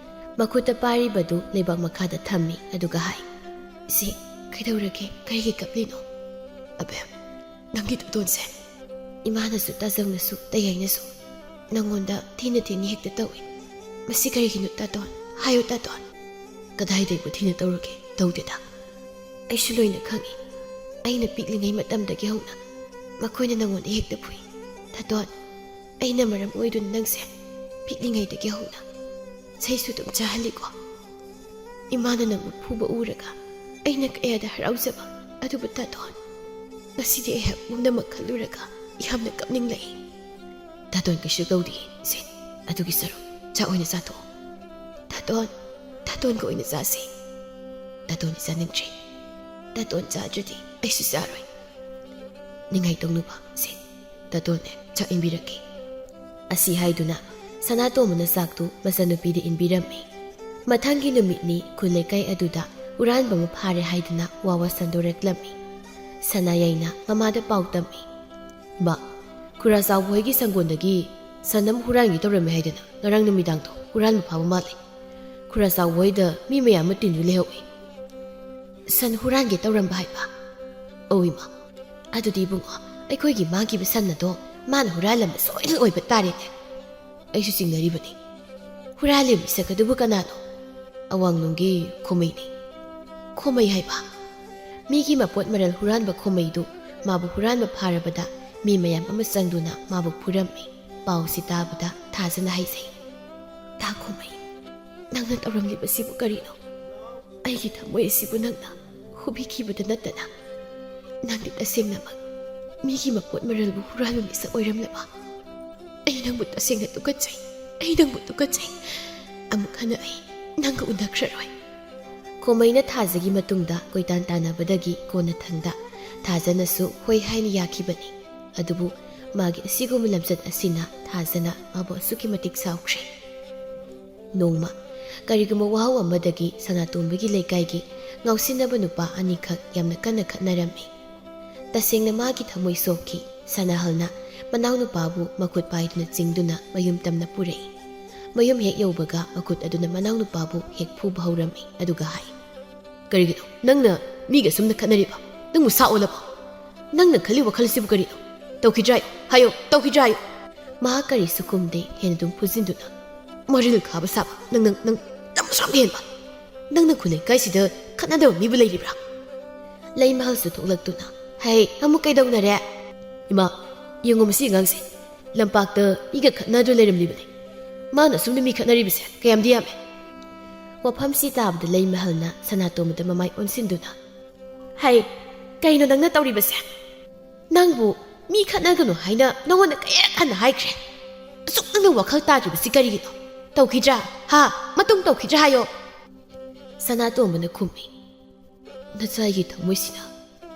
ꯃꯈꯨꯠꯇ ꯄꯥꯏꯔꯤꯕꯗꯨ ꯂꯩꯕꯥꯛ ꯃꯈꯥꯗ ꯊꯝꯃꯤ, ꯑꯗꯨꯒ ꯍꯥꯏ, "ꯁꯤ ꯀꯩꯗꯧꯔꯒꯦ? ꯀꯔꯤꯒꯤ ꯀꯞꯂꯤꯅꯣ?" "ꯑꯕꯦꯝ, ꯅꯪꯒꯤ ꯇꯥꯇꯣꯟꯁꯦ ꯏꯃꯥꯅꯁꯨ ꯇꯥꯖꯧꯅꯁꯨ ꯇꯌꯥꯏꯅꯁꯨ ꯅꯪꯉꯣꯟꯗ ꯊꯤꯅ ꯊꯤꯅ ꯍꯦꯛꯇ ꯇꯧꯏ꯫ ꯃꯁꯤ ꯀꯔꯤꯒꯤꯅꯣ ꯇꯥꯇꯣꯟ? ꯍꯥꯏꯌꯨ ꯇꯥꯇꯣꯟ꯫" "ꯀꯗꯥꯏꯗꯩꯕꯨ ꯊꯤꯅ ꯇꯧꯔꯨꯒꯦ? ꯇꯧꯗꯦꯗ꯫ ꯑꯩꯁꯨ ꯂꯣꯏꯅ ꯈꯪꯏ꯫ ꯑꯩꯅ ꯄꯤꯛꯂꯤꯉꯩ ꯃꯇꯝꯗꯒꯤ ꯍꯧꯅ ꯃꯈꯣꯏꯅ ꯅꯪꯉꯣꯟꯗ ꯍꯦꯛꯇ ꯐꯨꯏ꯫ ꯇꯥꯇꯣꯟ, ꯑꯩꯅ ꯃꯔꯝ ꯑꯣꯏꯗꯨꯅ ꯅꯪꯁꯦ ꯄꯤꯛꯂꯤꯉꯩꯗꯒꯤ ꯍꯧꯅ ꯆꯩꯁꯨ ꯑꯗꯨꯝ ꯆꯥꯍꯜꯂꯤꯀꯣ꯫ ꯏꯃꯥꯅ ꯅꯪꯕꯨ ꯐꯨꯕ ꯎꯔꯒ ꯑꯩꯅ ꯀꯌꯥꯗ ꯍꯔꯥꯎꯖꯕ꯫ ꯑꯗꯨꯕꯨ ꯇꯥꯇꯣꯟ, ꯉꯁꯤꯗꯤ ꯑꯩꯍꯥꯛ ꯄꯨꯝꯅꯃꯛ ꯈꯜꯂꯨꯔꯒ ꯌꯥꯝꯅ ꯀꯞꯅꯤꯡꯂꯛꯏ꯫" "ꯇꯥꯇꯣꯟ, ꯀꯩꯁꯨ ꯇꯧꯗꯦ꯫ ꯁꯦ, ꯑꯗꯨꯒꯤ ꯁꯔꯨꯛ ꯆꯥꯛ ꯑꯣꯏꯅ ꯆꯥꯊꯣꯛꯑꯣ꯫" "ꯇꯥꯇꯣꯟ, ꯇꯥꯇꯣꯟꯒ ꯑꯣꯏꯅ ꯆꯥꯁꯦ꯫" "ꯇꯥꯇꯣꯟꯗꯤ ꯆꯥꯅꯤꯡꯗ꯭ꯔꯤ꯫" "ꯇꯥꯇꯣꯟ ꯆꯥꯗ꯭ꯔꯗꯤ ꯑꯩꯁꯨ ꯆꯥꯔꯣꯏ꯫" "ꯅꯤꯡꯉꯥꯏ ꯇꯧꯅꯨꯕ꯫ ꯁꯦ, ꯇꯥꯇꯣꯟꯅꯦ ꯆꯥꯛ ꯏꯟꯕꯤꯔꯛꯀꯦ꯫" ꯑꯁꯤ ꯍꯥꯏꯗꯨꯅ ꯁꯅꯥꯇꯣꯝꯕꯅ ꯆꯥꯛꯇꯨ ꯃꯆꯟꯅꯨꯄꯤꯗ ꯏꯟꯕꯤꯔꯝꯃꯤ꯫ ꯃꯊꯪꯒꯤ ꯅꯨꯃꯤꯠꯅꯤ꯫ ꯈꯨꯜ ꯂꯩꯀꯥꯏ ꯑꯗꯨꯗ ꯍꯨꯔꯥꯟꯕ ꯑꯃ ꯐꯥꯔꯦ ꯍꯥꯏꯗꯨꯅ ꯋꯥ ꯋꯥ ꯁꯟꯗꯣꯔꯛꯂꯝꯃꯤ꯫ ꯁꯅꯥꯌꯥꯏꯅ ꯃꯃꯥꯗ ꯄꯥꯎ ꯇꯝꯃꯤ꯫ "ꯏꯃꯥ, ꯈꯨꯔꯥ ꯆꯥꯎꯕ ꯍꯣꯏꯒꯤ ꯁꯪꯒꯣꯟꯗꯒꯤ ꯁꯟ ꯑꯃ ꯍꯨꯔꯥꯟꯒꯦ ꯇꯧꯔꯝꯃꯦ ꯍꯥꯏꯗꯅ ꯉꯔꯥꯡ ꯅꯨꯃꯤꯗꯥꯡꯗꯣ ꯍꯨꯔꯥꯟꯕ ꯐꯥꯕ ꯃꯥꯜꯂꯦ꯫ ꯈꯨꯔꯥ ꯆꯥꯎꯕ ꯍꯣꯏꯗ ꯃꯤ ꯃꯌꯥꯝ ꯑꯃ ꯇꯤꯟꯗꯨ ꯂꯩꯍꯧꯏ꯫ ꯁꯟ ꯍꯨꯔꯥꯟꯒꯦ ꯇꯧꯔꯝꯕ ꯍꯥꯏꯕ? ꯑꯧ ꯏꯃꯥ꯫ ꯑꯗꯨꯗꯤ ꯏꯕꯨꯡꯉꯣ, ꯑꯩꯈꯣꯏꯒꯤ ꯏꯃꯥꯒꯤ ꯁꯟ ꯑꯗꯣ ꯃꯥꯅ ꯍꯨꯔꯥꯜꯂꯝꯕ ꯁꯣꯏꯗꯅ ꯑꯣꯏꯕ ꯇꯥꯔꯦꯅꯦ꯫ ꯑꯩꯁꯨ ꯆꯤꯡꯅꯔꯤꯕꯅꯤ꯫ ꯍꯨꯔꯥꯜꯂꯤꯕ ꯃꯤꯁꯛ ꯑꯗꯨꯕꯨ ꯀꯅꯥꯅꯣ? ꯑꯋꯥꯡꯂꯣꯝꯒꯤ ꯈꯣꯃꯩꯅꯤ꯫ ꯈꯣꯃꯩ ꯍꯥꯏꯕ? ꯃꯤꯒꯤ ꯃꯄꯣꯠ ꯃꯔꯜ ꯍꯨꯔꯥꯟꯕ ꯈꯣꯃꯩꯗꯨ ꯃꯥꯕꯨ ꯍꯨꯔꯥꯟꯕ ꯐꯥꯔꯕꯗ ꯃꯤ ꯃꯌꯥꯝ ꯑꯃ ꯆꯪꯗꯨꯅ ꯃꯥꯕꯨ ꯐꯨꯔꯝꯃꯤ꯫ ꯄꯥꯎꯁꯤ ꯇꯥꯕꯗ ꯊꯥꯖꯅ ꯍꯥꯏꯖꯩ꯫ ꯇꯥ ꯈꯣꯃꯩ, ꯅꯪꯅ ꯇꯧꯔꯝꯂꯤꯕꯁꯤꯕꯨ ꯀꯔꯤꯅꯣ? ꯑꯩꯒꯤ ꯊꯃꯣꯏ ꯑꯁꯤꯕꯨ ꯅꯪꯅ ꯍꯨꯕꯤꯈꯤꯕꯗ ꯅꯠꯇꯅ ꯅꯪꯗꯤ ꯇꯁꯦꯡꯅꯃꯛ ꯃꯤꯒꯤ ꯃꯄꯣꯠ ꯃꯔꯜꯕꯨ ꯍꯨꯔꯥꯟꯕ ꯃꯤꯁꯛ ꯑꯣꯏꯔꯝꯂꯕ? ꯑꯩ ꯅꯪꯕꯨ ꯇꯁꯦꯡꯅ ꯇꯨꯀꯠꯆꯩ꯫ ꯑꯩ ꯅꯪꯕꯨ ꯇꯨꯀꯠꯆꯩ꯫ ꯑꯃꯨꯛ ꯍꯟꯅ ꯑꯩ ꯅꯪꯒ ꯎꯅꯈ꯭ꯔꯔꯣꯏ꯫ ꯈꯣꯃꯩꯅ ꯊꯥꯖꯒꯤ ꯃꯇꯨꯡꯗ ꯀꯣꯏꯇꯥꯟ ꯇꯥꯟꯅꯕꯗꯒꯤ ꯀꯣꯟꯅꯊꯪꯗ ꯊꯥꯖꯅꯁꯨ ꯍꯣꯏ ꯍꯥꯏꯅ ꯌꯥꯈꯤꯕꯅꯤ꯫ ꯑꯗꯨꯕꯨ ꯃꯥꯒꯤ ꯑꯁꯤꯒꯨꯝꯕ ꯂꯝꯆꯠ ꯑꯁꯤꯅ ꯊꯥꯖꯅ ꯃꯥꯕꯨ ꯑꯁꯨꯛꯀꯤ ꯃꯇꯤꯛ ꯁꯥꯎꯈ꯭ꯔꯦ꯫ ꯅꯣꯡꯃ ꯀꯔꯤꯒꯨꯝꯕ ꯋꯥꯍꯧ ꯑꯃꯗꯒꯤ ꯁꯅꯥꯇꯣꯝꯕꯒꯤ ꯂꯩꯀꯥꯏꯒꯤ ꯉꯥꯎꯁꯤꯟꯅꯕ ꯅꯨꯄꯥ ꯑꯅꯤꯈꯛ ꯌꯥꯝꯅ ꯀꯟꯅ ꯈꯠꯅꯔꯝꯃꯤ꯫ ꯇꯁꯦꯡꯅ ꯃꯥꯒꯤ ꯊꯃꯣꯏ ꯁꯣꯛꯈꯤ꯫ ꯁꯅꯥꯍꯜꯅ ꯃꯅꯥꯎꯅꯨꯄꯥꯕꯨ ꯃꯈꯨꯠ ꯄꯥꯏꯗꯨꯅ ꯆꯤꯡꯗꯨꯅ ꯃꯌꯨꯝ ꯇꯝꯅ ꯄꯨꯔꯛꯏ꯫ ꯃꯌꯨꯝ ꯍꯦꯛ ꯌꯧꯕꯒ ꯃꯈꯨꯠ ꯑꯗꯨꯅ ꯃꯅꯥꯎꯅꯨꯄꯥꯕꯨ ꯍꯦꯛ ꯐꯨꯕ ꯍꯧꯔꯝꯃꯤ, ꯑꯗꯨꯒ ꯍꯥꯏ, "ꯀꯔꯤꯒꯤꯅꯣ ꯅꯪꯅ ꯃꯤꯒ ꯁꯨꯝꯅ ꯈꯠꯅꯔꯤꯕ? ꯅꯪꯕꯨ ꯁꯥ ꯑꯣꯜꯂꯕꯣ? ꯅꯪꯅ ꯈꯜꯂꯤ ꯋꯥꯈꯜꯁꯤꯕꯨ ꯀꯔꯤꯅꯣ? ꯇꯧꯈꯤꯗ꯭ꯔꯥ ꯍꯥꯏꯌꯣ, ꯍꯥꯏꯌꯣ, ꯇꯧꯈꯤꯗ꯭ꯔꯥ ꯍꯥꯏꯌꯣ?" ꯃꯍꯥꯛ ꯀꯔꯤꯁꯨ ꯈꯨꯝꯗꯦ꯫ ꯍꯦꯟꯅ ꯑꯗꯨꯝ ꯐꯨꯖꯤꯟꯗꯨꯅ, "ꯃꯔꯤꯜ ꯈꯥꯕ ꯁꯥꯕ, ꯅꯪ, ꯅꯪ, ꯅꯪ ꯌꯥꯝ ꯑꯁꯨꯛ ꯌꯥꯝ ꯍꯦꯟꯕ! ꯅꯪꯅ ꯈꯨꯂꯩꯀꯥꯏꯁꯤꯗ ꯈꯠꯅꯗꯕ ꯃꯤꯕꯨ ꯂꯩꯔꯤꯕ꯭ꯔꯥ?" ꯂꯩꯃꯍꯜꯁꯨ ꯊꯣꯛꯂꯛꯇꯨꯅ, "ꯍꯩ, ꯑꯃꯨꯛ ꯀꯩꯗꯧꯅꯔꯦ?" "ꯏꯃꯥ, ꯌꯦꯡꯉꯨ ꯃꯁꯤ ꯑꯉꯥꯡꯁꯦ꯫ ꯂꯝꯄꯥꯛꯇ ꯃꯤꯒ ꯈꯠꯅꯗꯨꯅ ꯂꯩꯔꯝꯂꯤꯕꯅꯤ꯫ ꯃꯥꯅ ꯑꯁꯨꯝꯅ ꯃꯤ ꯈꯠꯅꯔꯤꯕꯁꯦ ꯀꯌꯥꯝꯗꯤ ꯌꯥꯝꯃꯦ!" ꯋꯥꯐꯝꯁꯤ ꯇꯥꯕꯗ ꯂꯩꯃꯍꯜꯅ ꯁꯅꯥꯇꯣꯝꯕꯗ ꯃꯃꯥꯏ ꯑꯣꯟꯁꯤꯟꯗꯨꯅ, "ꯍꯩ, ꯀꯩꯅꯣ ꯅꯪꯅ ꯇꯧꯔꯤꯕꯁꯦ? ꯅꯪꯕꯨ ꯃꯤ ꯈꯠꯅꯒꯅꯨ ꯍꯥꯏꯅ ꯅꯉꯣꯟꯗ ꯀꯌꯥꯔꯛ ꯍꯟꯅ ꯍꯥꯏꯈ꯭ꯔꯦ? ꯑꯁꯨꯛ ꯅꯪꯅ ꯋꯥꯈꯜ ꯇꯥꯗ꯭ꯔꯤꯕꯁꯤ ꯀꯔꯤꯒꯤꯅꯣ? ꯇꯧꯈꯤꯗ꯭ꯔꯥ? ꯍꯥ? ꯃꯇꯨꯡ ꯇꯧꯈꯤꯗ꯭ꯔꯥ ꯍꯥꯏꯌꯣ?" ꯁꯅꯥꯇꯣꯝꯕꯅ ꯈꯨꯝꯃꯤ, "ꯅꯆꯥꯒꯤ ꯊꯃꯣꯏꯁꯤꯅ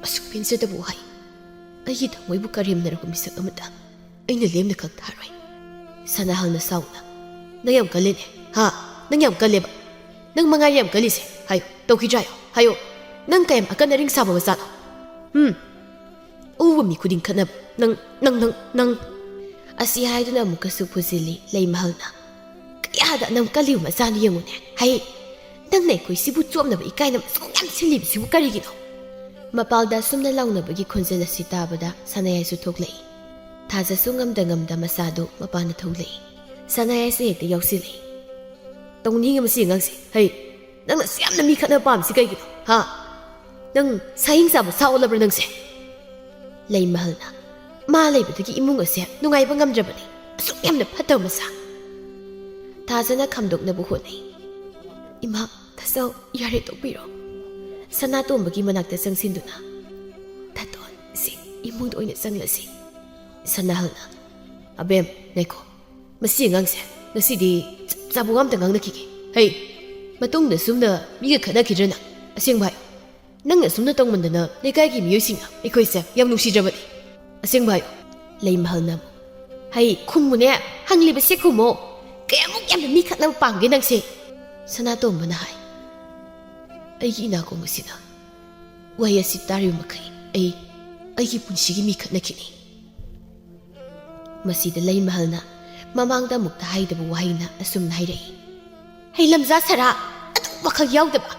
ꯑꯁꯨꯛ ꯄꯦꯟꯖꯗꯕ ꯋꯥꯍꯩ꯫ ꯑꯩꯒꯤ ꯊꯃꯣꯏꯕꯨ ꯀꯔꯦꯝꯅꯔꯕ ꯃꯤꯁꯛ ꯑꯃꯗ ꯑꯩꯅ ꯂꯦꯝꯅ ꯈꯛ ꯊꯥꯔꯣꯏ꯫" ꯁꯅꯥꯍꯜꯅ ꯁꯥꯎꯅ, "ꯅꯪ ꯌꯥꯝ ꯀꯜꯂꯦꯅꯦ, ꯍꯥ? ꯅꯪ ꯌꯥꯝ ꯀꯜꯂꯦꯕ꯫ ꯅꯪ ꯃꯉꯥꯏꯔꯦ ꯌꯥꯝ ꯀꯜꯂꯤꯁꯦ꯫ ꯍꯥꯏꯌꯣ, ꯇꯧꯈꯤꯗ꯭ꯔꯥ ꯍꯥꯏꯌꯣ? ꯍꯥꯏꯌꯣ꯫ ꯅꯪ ꯀꯌꯥꯝ ꯑꯀꯟ ꯑꯔꯤꯡ ꯁꯥꯕ ꯃꯆꯥꯅꯣ? ꯎꯝ? ꯎꯕ ꯃꯤ ꯈꯨꯗꯤꯡ ꯈꯠꯅꯕ꯫ ꯅꯪ, ꯅꯪ, ꯅꯪ, ꯅꯪ꯫" ꯑꯁꯤ ꯍꯥꯏꯗꯨꯅ ꯑꯃꯨꯛꯀꯁꯨ ꯐꯨꯖꯤꯜꯂꯤ ꯂꯩꯃꯍꯜꯅ꯫ "ꯀꯩ ꯀꯌꯥꯗ ꯑꯅꯝ ꯀꯜꯂꯤꯕ ꯃꯆꯥꯅꯣ ꯌꯦꯡꯉꯨꯅꯦ꯫ ꯍꯩ, ꯅꯪꯅ ꯑꯩꯈꯣꯏ ꯁꯤꯕꯨ ꯆꯣꯞꯅꯕ ꯏꯀꯥꯏꯅꯕ ꯁꯨꯝ ꯌꯥꯝ ꯁꯤꯜꯂꯤꯕꯁꯤꯕꯨ ꯀꯔꯤꯒꯤꯅꯣ?" ꯃꯄꯥꯜꯗ ꯑꯁꯨꯝꯅ ꯂꯥꯎꯅꯕꯒꯤ ꯈꯣꯟꯖꯦꯜ ꯑꯁꯤ ꯇꯥꯕꯗ ꯁꯅꯥꯌꯥꯏꯁꯨ ꯊꯣꯛꯂꯛꯏ꯫ ꯊꯥꯖꯁꯨ ꯉꯝꯗ ꯉꯝꯗ ꯃꯆꯥꯗꯨ ꯃꯄꯥꯟꯗ ꯊꯣꯛꯂꯛꯏ꯫ ꯁꯅꯥꯌꯥꯏꯁꯨ ꯍꯦꯛꯇ ꯌꯥꯎꯁꯤꯜꯂꯛꯏ꯫ "ꯇꯧꯅꯤꯡꯉꯤ ꯃꯁꯤ ꯑꯉꯥꯡꯁꯦ꯫ ꯍꯩ, ꯅꯪꯅ ꯑꯁꯨꯛ ꯌꯥꯝꯅ ꯃꯤ ꯈꯠꯅꯕ ꯄꯥꯝꯃꯤꯁꯤ ꯀꯩꯒꯤꯅꯣ? ꯍꯥ? ꯅꯪ ꯁꯥꯍꯤꯡ ꯆꯥꯕ ꯁꯥ ꯑꯣꯜꯂꯕ꯭ꯔꯥ ꯅꯪꯁꯦ?" ꯂꯩꯃꯍꯜꯅ, "ꯃꯥ ꯂꯩꯕꯗꯒꯤ ꯏꯃꯨꯡ ꯑꯁꯦ ꯅꯨꯡꯉꯥꯏꯕ ꯉꯝꯗ꯭ꯔꯕꯅꯤ꯫ ꯑꯁꯨꯛ ꯌꯥꯝꯅ ꯐꯠꯇꯕ ꯃꯆꯥ꯫" ꯊꯥꯖꯅ ꯈꯥꯝꯗꯣꯛꯅꯕ ꯍꯣꯠꯅꯩ꯫ "ꯏꯃꯥ, ꯊꯥꯖꯧ, ꯌꯥꯔꯦ, ꯇꯣꯛꯄꯤꯔꯣ꯫" ꯁꯅꯥꯇꯣꯝꯕꯒꯤ ꯃꯅꯥꯛꯇ ꯆꯪꯁꯤꯟꯗꯨꯅ, "ꯊꯥꯇꯣꯟ, ꯁꯤ ꯏꯃꯨꯡꯗ ꯑꯣꯏꯅ ꯆꯪꯂꯁꯤ꯫" ꯁꯅꯥꯍꯜꯅ, "ꯑꯕꯦꯝ, ꯉꯥꯏꯈꯣ꯫ ꯃꯁꯤ ꯑꯉꯥꯡꯁꯦ ꯉꯁꯤꯗꯤ ꯆꯞ ꯆꯥꯕ ꯋꯥ ꯑꯝꯇ ꯉꯥꯡꯅꯈꯤꯒꯦ꯫ ꯍꯩ, ꯃꯇꯨꯡꯗ ꯁꯨꯝꯅ ꯃꯤꯒ ꯈꯠꯅꯈꯤꯗ꯭ꯔꯅ? ꯑꯁꯦꯡꯕ ꯍꯥꯏꯌꯨ꯫ ꯅꯪꯅ ꯁꯨꯝꯅ ꯇꯧꯃꯟꯗꯅ ꯂꯩꯀꯥꯏꯒꯤ ꯃꯤꯑꯣꯏꯁꯤꯡꯅ ꯑꯩꯈꯣꯏꯁꯦ ꯌꯥꯝ ꯅꯨꯡꯁꯤꯗ꯭ꯔꯕꯅꯤ꯫ ꯑꯁꯦꯡꯕ ꯍꯥꯏꯌꯨ꯫" ꯂꯩꯃꯍꯜꯅ ꯑꯃꯨꯛ, "ꯍꯩ, ꯈꯨꯝꯃꯨꯅꯦ, ꯍꯪꯂꯤꯕꯁꯦ ꯈꯨꯝꯃꯣ꯫ ꯀꯌꯥꯃꯨꯛ ꯌꯥꯝꯅ ꯃꯤ ꯈꯠꯅꯕ ꯄꯥꯝꯒꯦ ꯅꯪꯁꯦ?" ꯁꯅꯥꯇꯣꯝꯕꯅ ꯍꯥꯏ, "ꯑꯩꯒꯤ ꯏꯅꯥꯀꯣꯡ ꯑꯁꯤꯅ ꯋꯥꯍꯩ ꯑꯁꯤ ꯇꯥꯔꯤꯕ ꯃꯈꯩ ꯑꯩ ꯑꯩꯒꯤ ꯄꯨꯟꯁꯤꯒꯤ ꯃꯤ ꯈꯠꯅꯈꯤꯅꯤ꯫" ꯃꯁꯤꯗ ꯂꯩꯃꯍꯜꯅ ꯃꯃꯥꯡꯗ ꯑꯃꯨꯛꯇ ꯍꯥꯏꯗꯕ ꯋꯥꯍꯩꯅ ꯑꯁꯨꯝꯅ ꯍꯥꯏꯔꯛꯏ, "ꯍꯩ, ꯂꯝꯖꯥ ꯁꯔꯥ, ꯑꯗꯨ ꯋꯥꯈꯜ ꯌꯥꯎꯗꯕ꯫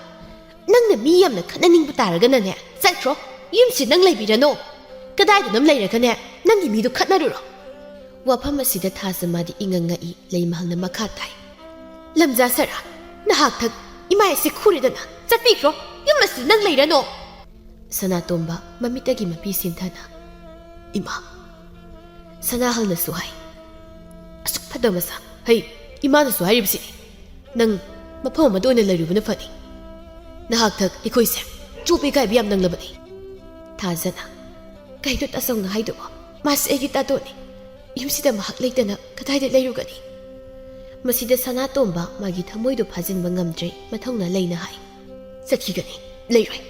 ꯅꯪꯅ ꯃꯤ ꯌꯥꯝꯅ ꯈꯠꯅꯅꯤꯡꯕ ꯇꯥꯔꯒꯅꯅꯦ, ꯆꯠꯈ꯭ꯔꯣ꯫ ꯌꯨꯝꯁꯤ ꯅꯪ ꯂꯩꯕꯤꯔꯅꯣ꯫ ꯀꯗꯥꯏꯗꯅꯣꯝ ꯂꯩꯔꯒꯅꯦ, ꯅꯪꯒꯤ ꯃꯤꯗꯣ ꯈꯠꯅꯔꯨꯔꯣ꯫" ꯋꯥꯐꯝ ꯑꯁꯤꯗ ꯊꯥꯖ ꯃꯥꯗꯤ ꯏꯉꯛ ꯉꯛꯏ꯫ ꯂꯩꯃꯍꯜꯅ ꯃꯈꯥ ꯇꯥꯏ, "ꯂꯝꯖꯥ ꯁꯔꯥ, ꯅꯍꯥꯛ ꯊꯛ ꯏꯃꯥ ꯑꯁꯦ ꯈꯨꯔꯦꯗꯅ, ꯆꯠꯄꯤꯈ꯭ꯔꯣ꯫ ꯌꯨꯝ ꯑꯁꯤꯗ ꯅꯪ ꯂꯩꯔꯅꯣ꯫" ꯁꯅꯥꯇꯣꯝꯕ ꯃꯃꯤꯠꯇꯒꯤ ꯃꯄꯤ ꯁꯤꯟꯊꯅ, "ꯏꯃꯥ꯫" ꯁꯅꯥꯍꯜꯅꯁꯨ ꯍꯥꯏ, "ꯑꯁꯨꯛ ꯐꯠꯇꯕ ꯃꯆꯥ, ꯍꯩ, ꯏꯃꯥꯅꯁꯨ ꯍꯥꯏꯔꯤꯕꯁꯤꯅꯤ꯫ ꯅꯪ ꯃꯐꯝ ꯑꯃꯗ ꯑꯣꯏꯅ ꯂꯩꯔꯨꯕꯅ ꯐꯅꯤ꯫ ꯅꯍꯥꯛ ꯊꯛ ꯑꯩꯈꯣꯏꯁꯦ ꯆꯣꯞꯄ ꯏꯀꯥꯏꯕ ꯌꯥꯝ ꯅꯪꯂꯕꯅꯤ꯫" ꯊꯥꯖꯅ, "ꯀꯩꯅꯣ ꯇꯥꯆꯧꯅ ꯍꯥꯏꯗꯨꯕꯣ? ꯃꯥꯁꯦ ꯑꯩꯒꯤ ꯇꯥꯇꯣꯟꯅꯤ꯫ ꯌꯨꯝꯁꯤꯗ ꯃꯍꯥꯛ ꯂꯩꯇꯅ ꯀꯗꯥꯏꯗ ꯂꯩꯔꯨꯒꯅꯤ?" ꯃꯁꯤꯗ ꯁꯅꯥꯇꯣꯝꯕ ꯃꯥꯒꯤ ꯊꯃꯣꯏꯗꯨ ꯐꯥꯖꯤꯟꯕ ꯉꯝꯗ꯭ꯔꯦ, ꯃꯊꯧꯅꯥ ꯂꯩꯅ ꯍꯥꯏ, "ꯆꯠꯈꯤꯒꯅꯤ, ꯂꯩꯔꯣꯏ꯫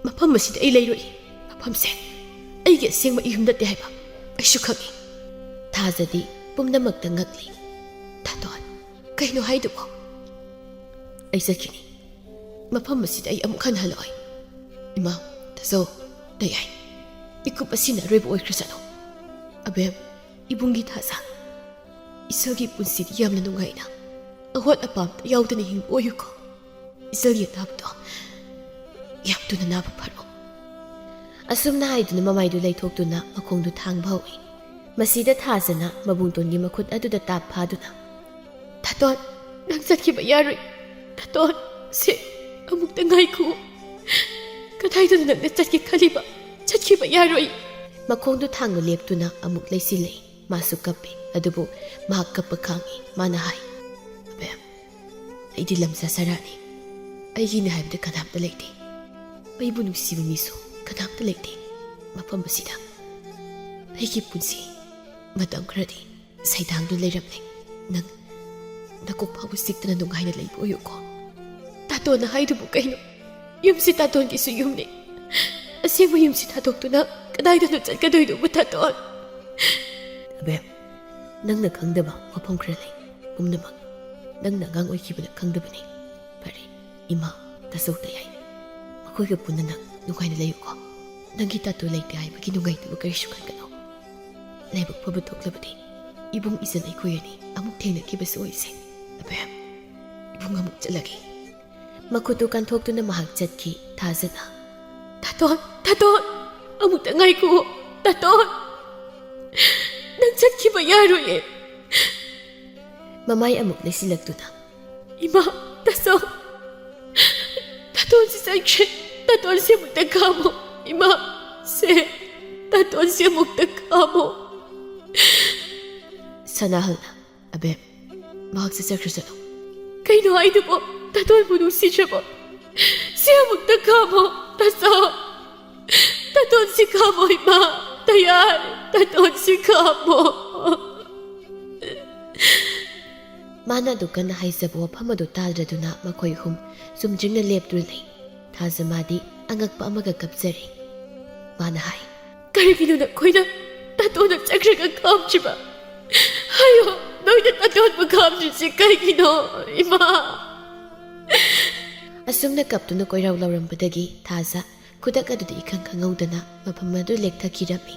ꯃꯐꯝ ꯑꯁꯤꯗ ꯑꯩ ꯂꯩꯔꯣꯏ꯫ ꯃꯐꯝꯁꯦ ꯑꯩꯒꯤ ꯑꯁꯦꯡꯕ ꯏꯌꯨꯝ ꯅꯠꯇꯦ ꯍꯥꯏꯕ ꯑꯩꯁꯨ ꯈꯪꯏ꯫" ꯊꯥꯖꯗꯤ ꯄꯨꯝꯅꯃꯛꯇ ꯉꯛꯂꯤ꯫ "ꯇꯥꯇꯣꯟ, ꯀꯩꯅꯣ ꯍꯥꯏꯗꯨꯕꯣ?" "ꯑꯩ ꯆꯠꯈꯤꯅꯤ꯫ ꯃꯐꯝ ꯑꯁꯤꯗ ꯑꯩ ꯑꯃꯨꯛ ꯍꯟꯅ ꯍꯜꯂꯛꯑꯣꯏ꯫ ꯏꯃꯥ, ꯇꯥꯆꯧ, ꯇꯌꯥꯏ, ꯏꯀꯨꯞ ꯑꯁꯤꯅ ꯑꯔꯣꯏꯕ ꯑꯣꯏꯈ꯭ꯔꯁꯅꯨ꯫ ꯑꯕꯦꯝ, ꯏꯕꯨꯡꯒꯤ ꯊꯥꯖ, ꯏꯆꯥꯒꯤ ꯄꯨꯟꯁꯤꯗꯤ ꯌꯥꯝꯅ ꯅꯨꯡꯉꯥꯏꯅ ꯑꯍꯣꯠ ꯑꯄꯥꯝ ꯌꯥꯎꯗꯅ ꯍꯤꯡꯕ ꯑꯣꯏꯌꯨꯀꯣ꯫ ꯏꯆꯜꯒꯤ ꯑꯅꯥꯕꯗꯣ ꯌꯥꯝ ꯊꯨꯅ ꯅꯥꯕ ꯐꯔꯣ꯫" ꯑꯁꯨꯝꯅ ꯍꯥꯏꯗꯨꯅ ꯃꯃꯥꯏꯗꯨ ꯂꯩꯊꯣꯛꯇꯨꯅ ꯃꯈꯣꯡꯗꯨ ꯊꯥꯡꯕ ꯍꯧꯏ꯫ ꯃꯁꯤꯗ ꯊꯥꯖꯅ ꯃꯕꯨꯡꯇꯣꯟꯒꯤ ꯃꯈꯨꯠ ꯑꯗꯨꯗ ꯇꯥꯞ ꯐꯥꯗꯨꯅ, "ꯇꯥꯇꯣꯟ, ꯅꯪ ꯆꯠꯈꯤꯕ ꯌꯥꯔꯣꯏ꯫ ꯇꯥꯇꯣꯟ, ꯁꯦ, ꯑꯃꯨꯛꯇ ꯉꯥꯏꯈꯣ꯫ ꯀꯗꯥꯏꯗꯅꯣ ꯅꯪꯅ ꯆꯠꯀꯦ ꯈꯜꯂꯤꯕ? ꯆꯠꯈꯤꯕ ꯌꯥꯔꯣꯏ꯫" ꯃꯈꯣꯡꯗꯨ ꯊꯥꯡꯅ ꯂꯦꯞꯇꯨꯅ ꯑꯃꯨꯛ ꯂꯩꯁꯤꯜꯂꯦ꯫ ꯃꯥꯁꯨ ꯀꯞꯄꯦ, ꯑꯗꯨꯕꯨ ꯃꯍꯥꯛ ꯀꯞꯄ ꯈꯥꯡꯉꯤ꯫ ꯃꯥꯅ ꯍꯥꯏ, "ꯑꯕꯦꯝ, ꯑꯩꯗꯤ ꯂꯝꯖꯥ ꯁꯔꯥꯅꯤ꯫ ꯑꯩꯒꯤꯅꯤ ꯍꯥꯏꯕꯗ ꯀꯅꯥꯝꯇ ꯂꯩꯇꯦ꯫ ꯑꯩꯕꯨ ꯅꯨꯡꯁꯤꯕ ꯃꯤꯁꯨ ꯀꯅꯥꯝꯇ ꯂꯩꯇꯦ ꯃꯐꯝ ꯑꯁꯤꯗ꯫ ꯑꯩꯒꯤ ꯄꯨꯟꯁꯤ ꯃꯇꯝ ꯈꯔꯗꯤ ꯁꯩꯗꯥꯡꯗꯨꯅ ꯂꯩꯔꯝꯂꯦ꯫ ꯅꯪ ꯅꯀꯣꯛ ꯐꯥꯎꯕ ꯆꯤꯛꯇꯅ ꯅꯨꯡꯉꯥꯏꯅ ꯂꯩꯕ ꯑꯣꯏꯌꯨꯀꯣ꯫" "ꯇꯥꯇꯣꯟꯅ ꯍꯥꯏꯗꯨꯕꯨ ꯀꯩꯅꯣ? ꯌꯨꯝꯁꯤ ꯇꯥꯇꯣꯟꯒꯤꯁꯨ ꯌꯨꯝꯅꯤ꯫ ꯑꯁꯦꯡꯕ ꯌꯨꯝꯁꯤ ꯊꯥꯗꯣꯛꯇꯨꯅ ꯀꯗꯥꯏꯗꯅꯣ ꯆꯠꯀꯗꯣꯏꯗꯨꯕꯨ, ꯇꯥꯇꯣꯟ?" "ꯑꯕꯦꯝ, ꯅꯪꯅ ꯈꯪꯗꯕ ꯋꯥꯐꯝ ꯈꯔ ꯂꯩ꯫ ꯄꯨꯝꯅꯃꯛ ꯅꯪꯅ ꯑꯉꯥꯡ ꯑꯣꯏꯈꯤꯕꯅ ꯈꯪꯗꯕꯅꯤ꯫ ꯐꯔꯦ, ꯏꯃꯥ, ꯇꯥꯆꯧ, ꯇꯌꯥꯏ, ꯃꯈꯣꯏꯒ ꯄꯨꯟꯅ ꯅꯪ ꯅꯨꯡꯉꯥꯏꯅ ꯂꯩꯌꯨꯀꯣ꯫ ꯅꯪꯒꯤ ꯇꯥꯇꯣꯟ ꯂꯩꯇꯦ ꯍꯥꯏꯕꯒꯤ ꯅꯨꯡꯉꯥꯏꯇꯕ ꯀꯔꯤꯁꯨ ꯈꯟꯒꯅꯨ꯫ ꯂꯥꯏꯕꯛ ꯐꯕ ꯊꯣꯛꯂꯕꯗꯤ ꯏꯕꯨꯡ ꯏꯆꯟ ꯑꯩꯈꯣꯏ ꯑꯅꯤ ꯑꯃꯨꯛ ꯊꯦꯡꯅꯈꯤꯕꯁꯨ ꯑꯣꯏꯁꯦ꯫ ꯑꯕꯦꯝ, ꯏꯕꯨꯡ ꯑꯃꯨꯛ ꯆꯠꯂꯒꯦ꯫" ꯃꯈꯨꯠꯇꯨ ꯀꯟꯊꯣꯛꯇꯨꯅ ꯃꯍꯥꯛ ꯆꯠꯈꯤ꯫ ꯊꯥꯖꯅ, "ꯇꯥꯇꯣꯟ, ꯇꯥꯇꯣꯟ, ꯑꯃꯨꯛꯇ ꯉꯥꯏꯈꯣ, ꯇꯥꯇꯣꯟ꯫ ꯅꯪ ꯆꯠꯈꯤꯕ ꯌꯥꯔꯣꯏꯌꯦ꯫" ꯃꯃꯥꯏ ꯑꯃꯨꯛ ꯂꯩꯁꯤꯜꯂꯛꯇꯨꯅ, "ꯏꯃꯥ, ꯇꯥꯆꯧ, ꯇꯥꯇꯣꯟꯁꯤ ꯆꯠꯈ꯭ꯔꯦ꯫ ꯇꯥꯇꯣꯟꯁꯤ ꯑꯃꯨꯛꯇ ꯈꯥꯝꯃꯣ꯫ ꯏꯃꯥ, ꯁꯦ, ꯇꯥꯇꯣꯟꯁꯤ ꯑꯃꯨꯛꯇ ꯈꯥꯝꯃꯣ꯫" ꯁꯅꯥꯍꯜꯅ, "ꯑꯕꯦꯝ, ꯃꯍꯥꯛꯁꯦ ꯆꯠꯈ꯭ꯔꯁꯅꯨ꯫" "ꯀꯩꯅꯣ ꯍꯥꯏꯗꯨꯕꯣ? ꯇꯥꯇꯣꯟꯕꯨ ꯅꯨꯡꯁꯤꯗ꯭ꯔꯕꯣ? ꯁꯤ ꯑꯃꯨꯛꯇ ꯈꯥꯝꯃꯣ, ꯇꯥꯆꯧ꯫ ꯇꯥꯇꯣꯟꯁꯤ ꯈꯥꯝꯃꯣ, ꯏꯃꯥ, ꯇꯌꯥꯏ, ꯇꯥꯇꯣꯟꯁꯤ ꯈꯥꯝꯃꯣ꯫" ꯃꯥꯅ ꯑꯗꯨ ꯀꯟꯅ ꯍꯥꯏꯖꯕ ꯋꯥꯐꯝ ꯑꯗꯨ ꯇꯥꯗ꯭ꯔꯗꯨꯅ ꯃꯈꯣꯏ ꯑꯍꯨꯝ ꯆꯨꯝꯗ꯭ꯔꯤꯡꯅ ꯂꯦꯞꯇꯨꯅ ꯂꯩ꯫ ꯊꯥꯖ ꯃꯥꯗꯤ ꯑꯉꯛꯄ ꯑꯃꯒ ꯀꯞꯆꯔꯤ꯫ ꯃꯥꯅ ꯍꯥꯏ, "ꯀꯔꯤꯒꯤꯅꯣ ꯅꯈꯣꯏꯅ ꯇꯥꯇꯣꯟꯗ ꯆꯠꯈ꯭ꯔꯒ ꯈꯥꯝꯗ꯭ꯔꯤꯕ? ꯍꯥꯏꯌꯣ, ꯅꯣꯏꯅ ꯇꯥꯇꯣꯟꯕꯨ ꯈꯥꯝꯗ꯭ꯔꯤꯁꯤ ꯀꯩꯒꯤꯅꯣ, ꯏꯃꯥ?" ꯑꯁꯨꯝꯅ ꯀꯞꯇꯨꯅ ꯀꯣꯏꯔꯥꯎ ꯂꯥꯎꯔꯝꯕꯗꯒꯤ ꯊꯥꯖ ꯈꯨꯗꯛ ꯑꯗꯨꯗ ꯏꯈꯪ ꯈꯪꯍꯧꯗꯅ ꯃꯐꯝ ꯑꯗꯨ ꯂꯦꯛꯊꯈꯤꯔꯝꯃꯤ꯫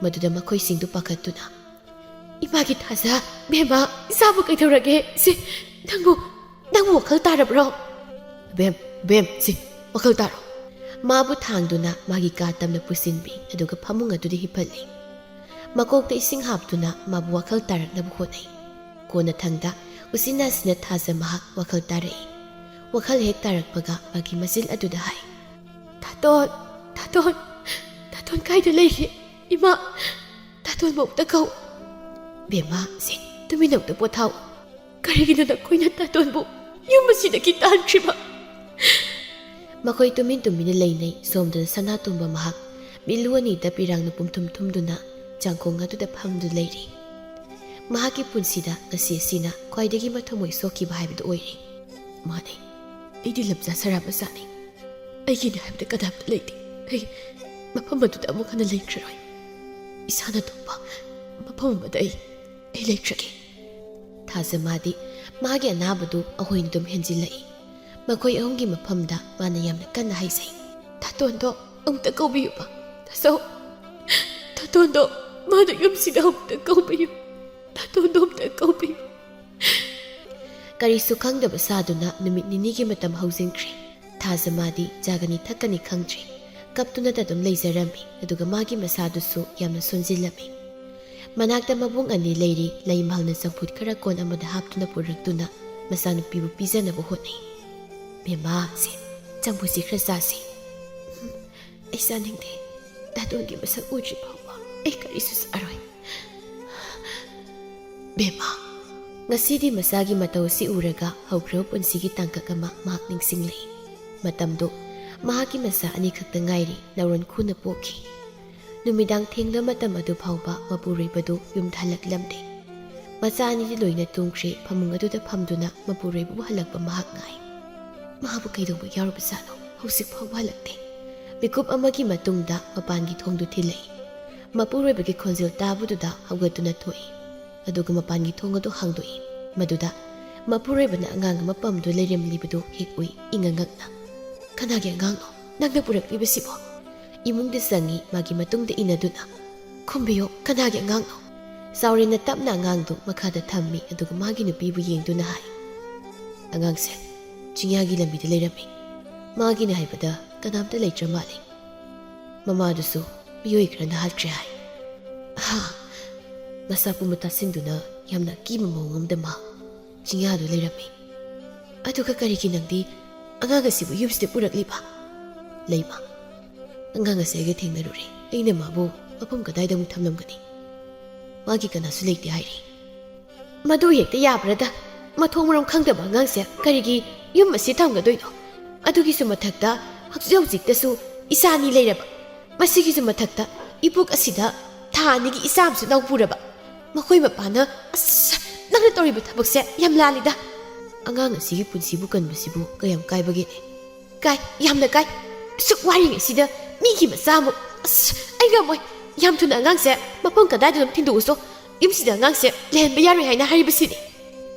ꯃꯗꯨꯗ ꯃꯈꯣꯏꯁꯤꯡꯗꯨ ꯄꯥꯈꯠꯇꯨꯅ, ꯏꯃꯥꯒꯤ ꯊꯥꯖ, ꯕꯦꯝꯃ, ꯏꯆꯥꯕꯨ ꯀꯩꯗꯧꯔꯒꯦ? ꯁꯤ, ꯅꯪꯕꯨ, ꯅꯪꯕꯨ ꯋꯥꯈꯜ ꯇꯥꯔꯕ꯭ꯔꯣ? ꯕꯦꯝ, ꯕꯦꯝ, ꯁꯤ, ꯋꯥꯈꯜ ꯇꯥꯔꯣ꯫ ꯃꯥꯕꯨ ꯊꯥꯡꯗꯨꯅ ꯃꯥꯒꯤ ꯀꯥ ꯇꯝꯅ ꯄꯨꯁꯤꯟꯕꯤ, ꯑꯗꯨꯒ ꯐꯃꯨꯡ ꯑꯗꯨꯗ ꯍꯤꯞꯍꯜꯂꯤ꯫ ꯃꯀꯣꯛꯇ ꯏꯁꯤꯡ ꯍꯥꯞꯇꯨꯅ ꯃꯥꯕꯨ ꯋꯥꯈꯜ ꯇꯥꯔꯛꯅꯕ ꯍꯣꯠꯅꯩ꯫ ꯀꯣꯟꯅꯊꯪꯗ ꯎꯆꯤꯟ ꯅꯥꯆꯤꯟꯅ ꯊꯥꯖ ꯃꯍꯥꯛ ꯋꯥꯈꯜ ꯇꯥꯔꯛꯏ꯫ ꯋꯥꯈꯜ ꯍꯦꯛ ꯇꯥꯔꯛꯄꯒ ꯃꯥꯒꯤ ꯃꯆꯤꯜ ꯑꯗꯨꯗ ꯍꯥꯏ, "ꯊꯥꯇꯣꯟ, ꯊꯥꯇꯣꯟ, ꯊꯥꯇꯣꯟ ꯀꯥꯏꯗ ꯂꯩꯒꯦ? ꯏꯃꯥ, ꯊꯥꯇꯣꯟꯕꯨ ꯑꯝꯇ ꯀꯧ꯫" "ꯕꯦꯝꯃ, ꯁꯦ, ꯇꯨꯃꯤꯟꯅ ꯑꯝꯇ ꯄꯣꯊꯥꯎ꯫ ꯀꯔꯤꯒꯤꯅꯣ ꯅꯈꯣꯏꯅ ꯊꯥꯇꯣꯟꯕꯨ ꯌꯨꯝ ꯑꯁꯤꯗꯒꯤ ꯇꯥꯟꯈ꯭ꯔꯤꯕ?" ꯃꯈꯣꯏ ꯇꯨꯃꯤꯟ ꯇꯨꯃꯤꯟꯅ ꯂꯩꯅꯩ꯫ ꯁꯣꯝꯗꯅ ꯁꯅꯥꯇꯣꯝꯕ ꯃꯍꯥꯛ ꯃꯤꯠꯂꯨ ꯑꯅꯤꯗ ꯄꯤꯔꯥꯡꯅ ꯄꯨꯝꯊꯨꯝ ꯊꯨꯝꯗꯨꯅ ꯆꯥꯛꯈꯣꯡ ꯑꯗꯨꯗ ꯐꯝꯗꯨꯅ ꯂꯩꯔꯤ꯫ ꯃꯍꯥꯛꯀꯤ ꯄꯨꯟꯁꯤꯗ ꯉꯁꯤ ꯑꯁꯤꯅ ꯈ꯭ꯋꯥꯏꯗꯒꯤ ꯃꯊꯃꯣꯏ ꯁꯣꯛꯈꯤꯕ ꯍꯥꯏꯕꯗꯨ ꯑꯣꯏꯔꯦ꯫ "ꯃꯥꯅꯦ, ꯑꯩꯗꯤ ꯂꯝꯆꯥ ꯁꯔꯥ ꯃꯆꯥꯅꯤ꯫ ꯑꯩꯒꯤꯅꯦ ꯍꯥꯏꯕꯗ ꯀꯅꯥꯝꯇ ꯂꯩꯇꯦ꯫ ꯑꯩ ꯃꯐꯝ ꯑꯗꯨꯗ ꯑꯃꯨꯛ ꯍꯟꯅ ꯂꯩꯈ꯭ꯔꯔꯣꯏ꯫ ꯏꯁꯥꯅ ꯊꯣꯛꯄ ꯃꯐꯝ ꯑꯃꯗ ꯑꯩ, ꯑꯩ ꯂꯩꯈ꯭ꯔꯒꯦ꯫" ꯊꯥꯖꯃꯥꯗꯤ ꯃꯥꯒꯤ ꯑꯅꯥꯕꯗꯨ ꯑꯍꯣꯏꯅ ꯑꯗꯨꯝ ꯍꯦꯟꯖꯤꯜꯂꯛꯏ꯫ ꯃꯈꯣꯏ ꯑꯍꯨꯝꯒꯤ ꯃꯐꯝꯗ ꯃꯥꯅ ꯌꯥꯝꯅ ꯀꯟꯅ ꯍꯥꯏꯖꯩ, "ꯊꯥꯇꯣꯟꯗꯣ ꯑꯃꯨꯛꯇ ꯀꯧꯕꯤꯌꯨꯕ꯫ ꯊꯥꯖꯧ, ꯊꯥꯇꯣꯟꯗꯣ, ꯃꯥꯗꯣ ꯌꯨꯝꯁꯤꯗ ꯑꯃꯨꯛꯇ ꯀꯧꯕꯤꯌꯨ꯫ ꯊꯥꯇꯣꯟꯗꯣ ꯑꯃꯨꯛꯇ ꯀꯧꯕꯤꯌꯨ꯫" ꯀꯔꯤꯁꯨ ꯈꯪꯗꯕ ꯁꯥꯗꯨꯅ ꯅꯨꯃꯤꯠ ꯅꯤꯅꯤꯒꯤ ꯃꯇꯝ ꯍꯧꯖꯤꯟꯈ꯭ꯔꯦ꯫ ꯊꯥꯖꯃꯥꯗꯤ ꯆꯥꯒꯅꯤ ꯊꯛꯀꯅꯤ ꯈꯪꯗ꯭ꯔꯦ꯫ ꯀꯞꯇꯨꯅꯇ ꯑꯗꯨꯝ ꯂꯩꯖꯔꯝꯃꯤ, ꯑꯗꯨꯒ ꯃꯥꯒꯤ ꯃꯁꯥꯗꯨꯁꯨ ꯌꯥꯝꯅ ꯁꯣꯟꯖꯤꯜꯂꯝꯃꯤ꯫ ꯃꯅꯥꯛꯇ ꯃꯕꯨꯡ ꯑꯅꯤ ꯂꯩꯔꯤ꯫ ꯂꯩꯃꯍꯜꯅ ꯆꯝꯐꯨꯠ ꯈꯔ ꯀꯣꯟ ꯑꯃꯗ ꯍꯥꯞꯇꯨꯅ ꯄꯨꯔꯛꯇꯨꯅ ꯃꯆꯥꯅꯨꯄꯤꯕꯨ ꯄꯤꯖꯅꯕ ꯍꯣꯠꯅꯩ꯫ "ꯃꯦꯃꯥ, ꯁꯦ, ꯆꯝꯐꯨꯠꯁꯤ ꯈꯔ ꯆꯥꯁꯤ꯫" "ꯎꯝ, ꯑꯩ ꯆꯥꯅꯤꯡꯗꯦ꯫ ꯊꯥꯇꯣꯟꯒꯤ ꯃꯁꯛ ꯎꯗ꯭ꯔꯤ ꯐꯥꯎꯕ ꯑꯩ ꯀꯔꯤꯁꯨ ꯆꯥꯔꯣꯏ꯫" "ꯕꯦꯝꯃ꯫" ꯉꯁꯤꯗꯤ ꯃꯆꯥꯒꯤ ꯃꯇꯧ ꯑꯁꯤ ꯎꯔꯒ ꯍꯧꯈ꯭ꯔꯕ ꯄꯨꯟꯁꯤꯒꯤ ꯇꯥꯡꯀꯛ ꯑꯃ ꯃꯍꯥꯛ ꯅꯤꯡꯁꯤꯡꯂꯛꯏ꯫ ꯃꯇꯝꯗꯨ ꯃꯍꯥꯛꯀꯤ ꯃꯆꯥ ꯑꯅꯤꯈꯛꯇ ꯉꯥꯏꯔꯤ, ꯅꯥꯎꯔꯣꯟ ꯈꯨꯅ ꯄꯣꯛꯈꯤ꯫ ꯅꯨꯃꯤꯗꯥꯡ ꯊꯦꯡꯂ ꯃꯇꯝ ꯑꯗꯨ ꯐꯥꯎꯕ ꯃꯄꯨꯔꯣꯏꯕꯗꯨ ꯌꯨꯝꯗ ꯍꯜꯂꯛꯂꯝꯗꯦ꯫ ꯃꯆꯥ ꯑꯅꯤꯗꯤ ꯂꯣꯏꯅ ꯇꯨꯝꯈ꯭ꯔꯦ꯫ ꯐꯃꯨꯡ ꯑꯗꯨꯗ ꯐꯝꯗꯨꯅ ꯃꯄꯨꯔꯣꯏꯕꯕꯨ ꯍꯜꯂꯛꯄ ꯃꯍꯥꯛ ꯉꯥꯏ꯫ "ꯃꯍꯥꯛꯄꯨ ꯀꯩꯗꯧꯕ ꯌꯥꯎꯔꯕꯖꯥꯠꯅꯣ? ꯍꯧꯖꯤꯛ ꯐꯥꯎꯕ ꯍꯜꯂꯛꯇꯦ꯫" ꯃꯤꯀꯨꯞ ꯑꯃꯒꯤ ꯃꯇꯨꯡꯗ ꯃꯄꯥꯟꯒꯤ ꯊꯣꯡꯗꯨ ꯊꯤꯜꯂꯛꯏ꯫ ꯃꯄꯨꯔꯣꯏꯕꯒꯤ ꯈꯣꯟꯖꯦꯜ ꯇꯥꯕꯗꯨꯗ ꯍꯧꯒꯠꯇꯨꯅ ꯊꯣꯛꯏ꯫ ꯑꯗꯨꯒ ꯃꯄꯥꯟꯒꯤ ꯊꯣꯡ ꯑꯗꯨ ꯍꯥꯡꯗꯣꯛꯏ꯫ ꯃꯗꯨꯗ ꯃꯄꯨꯔꯣꯏꯕꯅ ꯑꯉꯥꯡ ꯑꯃ ꯄꯝꯗꯨꯅ ꯂꯩꯔꯝꯂꯤꯕꯗꯨ ꯍꯦꯛ ꯎꯏ, ꯏꯉꯛ ꯉꯛꯅ꯫ "ꯀꯅꯥꯒꯤ ꯑꯉꯥꯡꯅꯣ ꯅꯪꯅ ꯄꯨꯔꯛꯂꯤꯕꯁꯤꯕꯣ?" ꯏꯃꯨꯡꯗ ꯆꯪꯉꯤ, ꯃꯥꯒꯤ ꯃꯇꯨꯡꯗ ꯏꯟꯅꯗꯨꯅ꯫ "ꯈꯨꯝꯕꯤꯌꯣ, ꯀꯅꯥꯒꯤ ꯑꯉꯥꯡꯅꯣ?" ꯆꯥꯎꯔꯦꯟꯅ ꯇꯞꯅ ꯑꯉꯥꯡꯗꯨ ꯃꯈꯥꯗ ꯊꯝꯃꯤ, ꯑꯗꯨꯒ ꯃꯥꯒꯤ ꯅꯨꯄꯤꯕꯨ ꯌꯦꯡꯗꯨꯅ ꯍꯥꯏ, "ꯑꯉꯥꯡꯁꯦ ꯆꯤꯡꯌꯥꯒꯤ ꯂꯝꯕꯤꯗ ꯂꯩꯔꯝꯃꯤ꯫ ꯃꯥꯒꯤꯅ ꯍꯥꯏꯕꯗ ꯀꯅꯥꯝꯇ ꯂꯩꯇ꯭ꯔ ꯃꯥꯜꯂꯦ꯫ ꯃꯃꯥꯗꯨꯁꯨ ꯃꯤꯑꯣꯏ ꯈꯔꯅ ꯍꯥꯠꯈ꯭ꯔꯦ ꯍꯥꯏ"꯫ ꯍꯥ! ꯃꯁꯥ ꯄꯨꯝꯕ ꯇꯥꯁꯤꯟꯗꯨꯅ ꯌꯥꯝꯅ ꯑꯀꯤꯕ ꯃꯑꯣꯡ ꯑꯃꯗ ꯃꯍꯥꯛ ꯆꯤꯡꯌꯥꯗꯨ ꯂꯩꯔꯝꯃꯤ꯫ "ꯑꯗꯨꯒ ꯀꯔꯤꯒꯤ ꯅꯪꯗꯤ ꯑꯉꯥꯡ ꯑꯁꯤꯕꯨ ꯌꯨꯝꯁꯤꯗ ꯄꯨꯔꯛꯂꯤꯕ?" "ꯂꯩꯃ, ꯑꯉꯥꯡ ꯑꯁꯤ ꯑꯩꯒ ꯊꯦꯡꯅꯔꯨꯔꯦ꯫ ꯑꯩꯅ ꯃꯥꯕꯨ ꯃꯐꯝ ꯀꯗꯥꯏꯗ ꯑꯃꯨꯛ ꯊꯝꯂꯝꯒꯅꯤ? ꯃꯥꯒꯤ ꯀꯅꯥꯁꯨ ꯂꯩꯇꯦ ꯍꯥꯏꯔꯤ"꯫ "ꯃꯗꯨ ꯍꯦꯛꯇ ꯌꯥꯕ꯭ꯔꯗ? ꯃꯊꯣꯡ ꯃꯔꯝ ꯈꯪꯗꯕ ꯑꯉꯥꯡꯁꯦ ꯀꯔꯤꯒꯤ ꯌꯨꯝ ꯑꯁꯤ ꯊꯝꯒꯗꯣꯏꯅꯣ? ꯑꯗꯨꯒꯤꯁꯨ ꯃꯊꯛꯇ ꯍꯧꯖꯤꯛ ꯍꯧꯖꯤꯛꯇꯁꯨ ꯏꯆꯥ ꯑꯅꯤ ꯂꯩꯔꯕ꯫ ꯃꯁꯤꯒꯤꯁꯨ ꯃꯊꯛꯇ ꯏꯄꯨꯛ ꯑꯁꯤꯗ ꯊꯥ ꯑꯅꯤꯒꯤ ꯏꯆꯥ ꯑꯃꯁꯨ ꯅꯧꯄꯨꯔꯕ꯫ ꯃꯈꯣꯏ ꯃꯄꯥꯅ, ꯑꯁ, ꯅꯪꯅ ꯇꯧꯔꯤꯕ ꯊꯕꯛꯁꯦ ꯌꯥꯝ ꯂꯥꯜꯂꯤꯗ꯫ ꯑꯉꯥꯡ ꯑꯁꯤꯒꯤ ꯄꯨꯟꯁꯤꯕꯨ ꯀꯟꯕꯁꯤꯕꯨ ꯀꯌꯥꯝ ꯀꯥꯏꯕꯒꯦꯅꯦ? ꯀꯥꯏ, ꯌꯥꯝꯅ ꯀꯥꯏ꯫ ꯑꯁꯨꯛ ꯋꯥꯔꯤꯉꯩꯁꯤꯗ ꯃꯤꯒꯤ ꯃꯆꯥ ꯑꯃꯨꯛ꯫ ꯑꯁ, ꯑꯩ ꯉꯝꯃꯣꯏ꯫ ꯌꯥꯝ ꯊꯨꯅ ꯑꯉꯥꯡꯁꯦ ꯃꯐꯝ ꯀꯗꯥꯏꯗꯅꯣ ꯊꯤꯟꯗꯣꯛꯎꯁꯣ꯫ ꯌꯨꯝꯁꯤꯗ ꯑꯉꯥꯡꯁꯦ ꯂꯩꯍꯟꯕ ꯌꯥꯔꯣꯏ ꯍꯥꯏꯅ ꯍꯥꯏꯔꯤꯕꯁꯤꯅꯤ꯫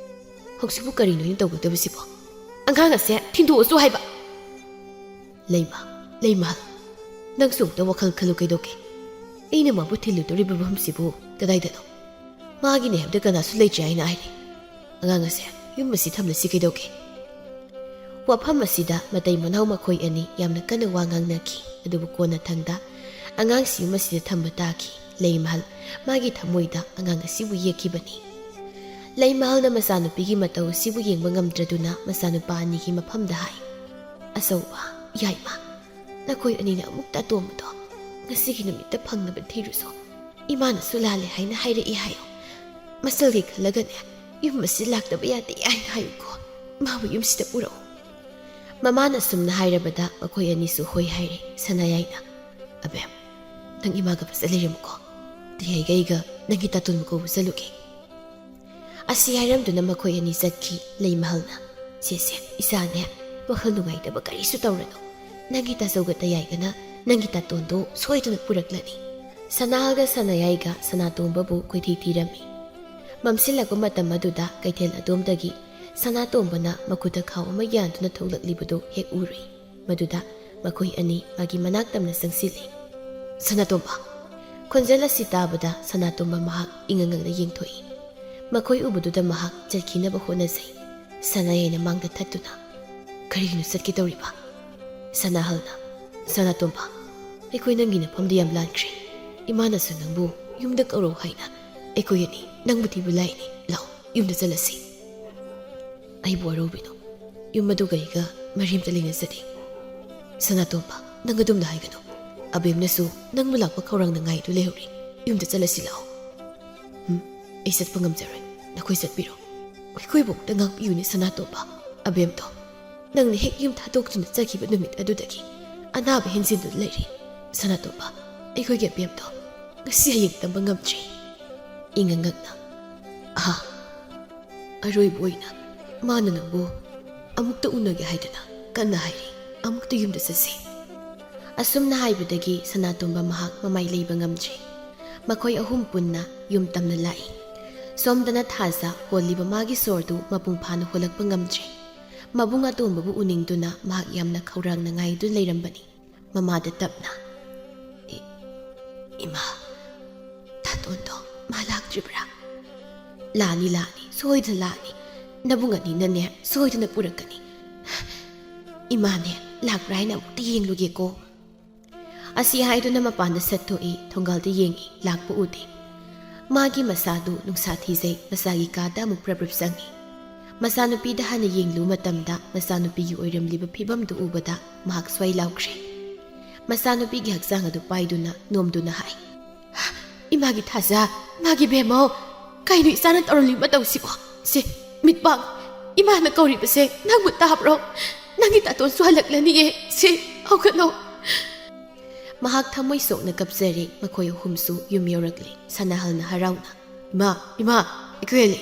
ꯍꯧꯖꯤꯛꯄꯨ ꯀꯔꯤꯅꯣ ꯑꯩꯅ ꯇꯧꯒꯗꯕꯁꯤꯕꯣ? ꯑꯉꯥꯡ ꯑꯁꯦ ꯊꯤꯟꯗꯣꯛꯎꯁꯣ ꯍꯥꯏꯕ꯫ ꯂꯩꯃ, ꯂꯩꯃ, ꯅꯪꯁꯨ ꯑꯃꯨꯛꯇ ꯋꯥꯈꯜ ꯈꯜꯂꯨ ꯀꯩꯗꯧꯒꯦ? ꯑꯩꯅ ꯃꯥꯕꯨ ꯊꯤꯜꯂꯨꯗꯧꯔꯤꯕ ꯃꯐꯝꯁꯤꯕꯨ ꯀꯗꯥꯏꯗꯅꯣ? ꯃꯥꯒꯤꯅꯦ ꯍꯥꯏꯕꯗ ꯀꯅꯥꯁꯨ ꯂꯩꯇ꯭ꯔꯦ ꯍꯥꯏꯅ ꯍꯥꯏꯔꯤ꯫ ꯑꯉꯥꯡ ꯑꯁꯦ ꯌꯨꯝ ꯑꯁꯤ ꯊꯝꯂꯁꯤ ꯀꯩꯗꯧꯒꯦ?" ꯋꯥꯐꯝ ꯑꯁꯤꯗ ꯃꯇꯩ ꯃꯅꯥꯎ ꯃꯈꯣꯏ ꯑꯅꯤ ꯌꯥꯝꯅ ꯀꯟꯅ ꯋꯥ ꯉꯥꯡꯅꯈꯤ꯫ ꯑꯗꯨꯕꯨ ꯀꯣꯟꯅꯊꯪꯗ ꯑꯉꯥꯡꯁꯤ ꯌꯨꯝ ꯑꯁꯤꯗ ꯊꯝꯕ ꯇꯥꯈꯤ꯫ ꯂꯩꯃꯍꯜ ꯃꯥꯒꯤ ꯊꯃꯣꯏꯗ ꯑꯉꯥꯡ ꯑꯁꯤꯕꯨ ꯌꯦꯛꯈꯤꯕꯅꯤ꯫ ꯂꯩꯃꯍꯜꯅ ꯃꯆꯥꯅꯨꯄꯤꯒꯤ ꯃꯇꯧ ꯑꯁꯤꯕꯨ ꯌꯦꯡꯕ ꯉꯝꯗ꯭ꯔꯗꯨꯅ ꯃꯆꯥꯅꯨꯄꯥ ꯑꯅꯤꯒꯤ ꯃꯐꯝꯗ ꯍꯥꯏ, "ꯑꯆꯧꯕ, ꯌꯥꯏꯃ, ꯅꯈꯣꯏ ꯑꯅꯤꯅ ꯑꯃꯨꯛꯇ ꯑꯇꯣꯝꯕꯗꯣ ꯉꯁꯤꯒꯤ ꯅꯨꯃꯤꯠꯇ ꯐꯪꯅꯕ ꯊꯤꯔꯨꯁꯣ꯫ ꯏꯃꯥꯅꯁꯨ ꯂꯥꯜꯂꯦ ꯍꯥꯏꯅ ꯍꯥꯏꯔꯛꯏ ꯍꯥꯏꯌꯣ꯫ ꯃꯆꯜꯒꯤ ꯈꯜꯂꯒꯅꯦ, ꯌꯨꯝ ꯑꯁꯤ ꯂꯥꯛꯇꯕ ꯌꯥꯗꯦ ꯍꯥꯏꯅ ꯍꯥꯏꯌꯨꯀꯣ꯫ ꯃꯥꯕꯨ ꯌꯨꯝꯁꯤꯗ ꯄꯨꯔꯛꯎ"꯫ ꯃꯃꯥꯅ ꯑꯁꯨꯝꯅ ꯍꯥꯏꯔꯕꯗ ꯃꯈꯣꯏ ꯑꯅꯤꯁꯨ ꯍꯣꯏ ꯍꯥꯏꯔꯦ꯫ ꯁꯅꯥꯌꯥꯏꯅ, "ꯑꯕꯦꯝ, ꯅꯪ ꯏꯃꯥꯒ ꯐꯖ ꯂꯩꯔꯝꯃꯨꯀꯣ꯫ ꯇꯌꯥꯏꯒ ꯑꯩꯒ ꯅꯪꯒꯤ ꯇꯥꯇꯣꯟꯕꯨ ꯀꯧꯕ ꯆꯠꯂꯨꯒꯦ"꯫ ꯑꯁꯤ ꯍꯥꯏꯔꯝꯗꯨꯅ ꯃꯈꯣꯏ ꯑꯅꯤ ꯆꯠꯈꯤ꯫ ꯂꯩꯃꯍꯜꯅ, "ꯁꯦ, ꯁꯦ, ꯏꯆꯥꯅꯦ, ꯋꯥꯈꯜ ꯅꯨꯡꯉꯥꯏꯇꯕ ꯀꯔꯤꯁꯨ ꯇꯧꯔꯅꯨ꯫ ꯅꯪꯒꯤ ꯇꯥꯆꯧꯒ ꯇꯌꯥꯏꯒꯅ ꯅꯪꯒꯤ ꯇꯥꯇꯣꯟꯗꯣ ꯁꯣꯏꯗꯅ ꯄꯨꯔꯛꯂꯅꯤ"꯫ ꯁꯅꯥꯍꯜꯒ ꯁꯅꯥꯌꯥꯏꯒ ꯁꯅꯥꯇꯣꯝꯕꯕꯨ ꯀꯣꯏꯊꯤ ꯊꯤꯔꯝꯃꯤ꯫ ꯃꯝꯁꯤꯜꯂꯛꯄ ꯃꯇꯝ ꯑꯗꯨꯗ ꯀꯩꯊꯦꯜ ꯑꯗꯣꯝꯗꯒꯤ ꯁꯅꯥꯇꯣꯝꯕꯅ ꯃꯈꯨꯠꯇ ꯈꯥꯎ ꯑꯃ ꯌꯥꯟꯗꯨꯅ ꯊꯣꯛꯂꯛꯂꯤꯕꯗꯨ ꯍꯦꯛ ꯎꯔꯨꯏ꯫ ꯃꯗꯨꯗ ꯃꯈꯣꯏ ꯑꯅꯤ ꯃꯥꯒꯤ ꯃꯅꯥꯛ ꯇꯝꯅ ꯆꯪꯁꯤꯜꯂꯤ꯫ "ꯁꯅꯥꯇꯣꯝꯕ, ꯈꯣꯟꯖꯦꯜ ꯑꯁꯤ ꯇꯥꯕꯗ ꯁꯅꯥꯇꯣꯝꯕ ꯃꯍꯥꯛ ꯏꯉꯛ ꯉꯛꯅ ꯌꯦꯡꯊꯣꯛꯏ꯫ ꯃꯈꯣꯏ ꯎꯕꯗꯨꯗ ꯃꯍꯥꯛ ꯆꯠꯈꯤꯅꯕ ꯍꯣꯠꯅꯖꯩ꯫ ꯁꯅꯥꯌꯥꯏꯅ ꯃꯥꯡꯗ ꯊꯠꯇꯨꯅ, "ꯀꯔꯤꯒꯤꯅꯣ ꯆꯠꯀꯦ ꯇꯧꯔꯤꯕ?" ꯁꯅꯥꯍꯜꯅ, "ꯁꯅꯥꯇꯣꯝꯕ, ꯑꯩꯈꯣꯏ ꯅꯪꯒꯤ ꯅꯐꯝꯗ ꯌꯥꯝ ꯂꯥꯟꯈ꯭ꯔꯦ꯫ ꯏꯃꯥꯅꯁꯨ ꯅꯪꯕꯨ ꯌꯨꯝꯗ ꯀꯧꯔꯛꯎ ꯍꯥꯏꯅ ꯑꯩꯈꯣꯏ ꯑꯅꯤ ꯅꯪꯕꯨ ꯊꯤꯕ ꯂꯥꯛꯏꯅꯦ꯫ ꯂꯥꯛꯑꯣ, ꯌꯨꯝꯗ ꯆꯠꯂꯁꯤ꯫" "ꯑꯩꯕꯨ ꯋꯥꯔꯧꯕꯤꯅꯨ, ꯌꯨꯝ ꯑꯗꯨꯒ ꯑꯩꯒ ꯃꯔꯤ ꯑꯃꯇ ꯂꯩꯅꯖꯗꯦ꯫" "ꯁꯅꯥꯇꯣꯝꯕ, ꯅꯪ ꯑꯗꯨꯝꯅ ꯍꯥꯏꯒꯅꯨ꯫ ꯑꯕꯦꯝꯅꯁꯨ ꯅꯪꯕꯨ ꯂꯥꯛꯄ ꯈꯧꯔꯥꯡꯅ ꯉꯥꯏꯗꯨ ꯂꯩꯍꯧꯔꯤ꯫ ꯌꯨꯝꯗ ꯆꯠꯂꯁꯤ ꯂꯥꯛꯑꯣ꯫" "ꯎꯝ, ꯑꯩ ꯆꯠꯄ ꯉꯝꯖꯔꯣꯏ꯫ ꯅꯈꯣꯏ ꯆꯠꯄꯤꯔꯣ꯫ ꯑꯩꯈꯣꯏꯕꯨ ꯑꯝꯇ ꯉꯥꯛꯄꯤꯌꯨꯅꯦ ꯁꯅꯥꯇꯣꯝꯕ꯫ ꯑꯕꯦꯝꯗꯣ ꯅꯪꯅ ꯍꯦꯛ ꯌꯨꯝ ꯊꯥꯗꯣꯛꯇꯨꯅ ꯆꯠꯈꯤꯕ ꯅꯨꯃꯤꯠ ꯑꯗꯨꯗꯒꯤ ꯑꯅꯥꯕ ꯍꯦꯟꯖꯤꯟꯗꯨꯅ ꯂꯩꯔꯦ꯫ ꯁꯅꯥꯇꯣꯝꯕ, ꯑꯩꯈꯣꯏꯒꯤ ꯑꯕꯦꯝꯗꯣ ꯉꯁꯤ ꯍꯌꯦꯡ ꯇꯝꯕ ꯉꯝꯗ꯭ꯔꯤ꯫" ꯏꯉꯛ ꯉꯛꯅ, "ꯑꯍꯥ, ꯑꯔꯣꯏꯕ ꯑꯣꯏꯅ ꯃꯥꯅ ꯅꯪꯕꯨ ꯑꯃꯨꯛꯇ ꯎꯅꯒꯦ ꯍꯥꯏꯗꯨꯅ ꯀꯟꯅ ꯍꯥꯏꯔꯤ꯫ ꯑꯃꯨꯛꯇ ꯌꯨꯝꯗ ꯆꯠꯁꯤ꯫" ꯑꯁꯨꯝꯅ ꯍꯥꯏꯕꯗꯒꯤ ꯁꯅꯥꯇꯣꯝꯕ ꯃꯍꯥꯛ ꯃꯃꯥꯏ ꯂꯩꯕ ꯉꯝꯗ꯭ꯔꯦ꯫ ꯃꯈꯣꯏ ꯑꯍꯨꯝ ꯄꯨꯟꯅ ꯌꯨꯝ ꯇꯝꯅ ꯂꯥꯛꯏ꯫ ꯁꯣꯝꯗꯅ ꯊꯥꯖ ꯍꯣꯜꯂꯤꯕ ꯃꯥꯒꯤ ꯁꯣꯔꯗꯨ ꯃꯄꯨꯡ ꯐꯥꯅ ꯍꯣꯜꯂꯛꯄ ꯉꯝꯗ꯭ꯔꯦ꯫ ꯃꯕꯨꯡ ꯑꯇꯣꯝꯕꯕꯨ ꯎꯅꯤꯡꯗꯨꯅ ꯃꯍꯥꯛ ꯌꯥꯝꯅ ꯈꯧꯔꯥꯡꯅ ꯉꯥꯏꯗꯨꯅ ꯂꯩꯔꯝꯕꯅꯤ꯫ ꯃꯃꯥꯗ ꯇꯞꯅ, "ꯏ-, ꯏꯃꯥ, ꯇꯥꯇꯣꯟꯗꯣ ꯃꯥ ꯂꯥꯛꯇ꯭ꯔꯤꯕ꯭ꯔꯥ?" "ꯂꯥꯛꯑꯅꯤ, ꯂꯥꯛꯑꯅꯤ, ꯁꯣꯏꯗꯅ ꯂꯥꯛꯑꯅꯤ꯫ ꯅꯕꯨꯡ ꯑꯅꯤꯅꯅꯦ ꯁꯣꯏꯗꯅ ꯄꯨꯔꯛꯀꯅꯤ꯫ ꯏꯃꯥꯅꯦ ꯂꯥꯛꯄ꯭ꯔꯥ ꯍꯥꯏꯅ ꯑꯃꯨꯛꯇ ꯌꯦꯡꯂꯨꯒꯦꯀꯣ꯫" ꯑꯁꯤ ꯍꯥꯏꯗꯨꯅ ꯃꯄꯥꯟꯗ ꯁꯠꯇꯣꯛꯏ꯫ ꯊꯣꯡꯒꯥꯜꯗ ꯌꯦꯡꯏ, ꯂꯥꯛꯄ ꯎꯗꯦ꯫ ꯃꯥꯒꯤ ꯃꯁꯥꯗꯨ ꯅꯨꯡꯁꯥ ꯊꯤꯖꯩ꯫ ꯃꯆꯥꯒꯤ ꯀꯥꯗ ꯑꯃꯨꯛ ꯄ꯭ꯔꯞ ꯄ꯭ꯔꯞ ꯆꯪꯏ꯫ ꯃꯆꯥꯅꯨꯄꯤꯗ ꯍꯥꯟꯅ ꯌꯦꯡꯂꯨ ꯃꯇꯝꯗ ꯃꯆꯥꯅꯨꯄꯤꯒꯤ ꯑꯣꯏꯔꯝꯂꯤꯕ ꯐꯤꯕꯝꯗꯨ ꯎꯕꯗ ꯃꯍꯥꯛ ꯁ꯭ꯋꯥꯏ ꯂꯥꯎꯈ꯭ꯔꯦ꯫ ꯃꯆꯥꯅꯨꯄꯤꯒꯤ ꯍꯛꯆꯥꯡ ꯑꯗꯨ ꯄꯥꯏꯗꯨꯅ ꯅꯣꯝꯗꯨꯅ ꯍꯥꯏ, "ꯏꯃꯥꯒꯤ ꯊꯥꯖ, ꯏꯃꯥꯒꯤ ꯕꯦꯝꯃꯧ, ꯀꯩꯅꯣ ꯏꯆꯥꯅ ꯇꯧꯔꯝꯂꯤ ꯃꯇꯧꯁꯤꯕꯣ? ꯁꯦ, ꯃꯤꯠ ꯄꯥꯡ, ꯏꯃꯥꯅ ꯀꯧꯔꯤꯕꯁꯦ ꯅꯪꯕꯨ ꯇꯥꯕ꯭ꯔꯣ? ꯅꯪꯒꯤ ꯇꯥꯇꯣꯟꯁꯨ ꯍꯜꯂꯛꯂꯅꯤꯌꯦ꯫ ꯁꯦ, ꯍꯧꯒꯠꯂꯣ꯫" ꯃꯍꯥꯛ ꯊꯃꯣꯏ ꯁꯣꯛꯅ ꯀꯞꯆꯔꯦ꯫ ꯃꯈꯣꯏ ꯑꯍꯨꯝꯁꯨ ꯌꯨꯝ ꯌꯧꯔꯛꯂꯦ꯫ ꯁꯅꯥꯍꯜꯅ ꯍꯔꯥꯎꯅ, "ꯏꯃꯥ, ꯏꯃꯥ, ꯑꯩꯈꯣꯏ ꯍꯜꯂꯦ꯫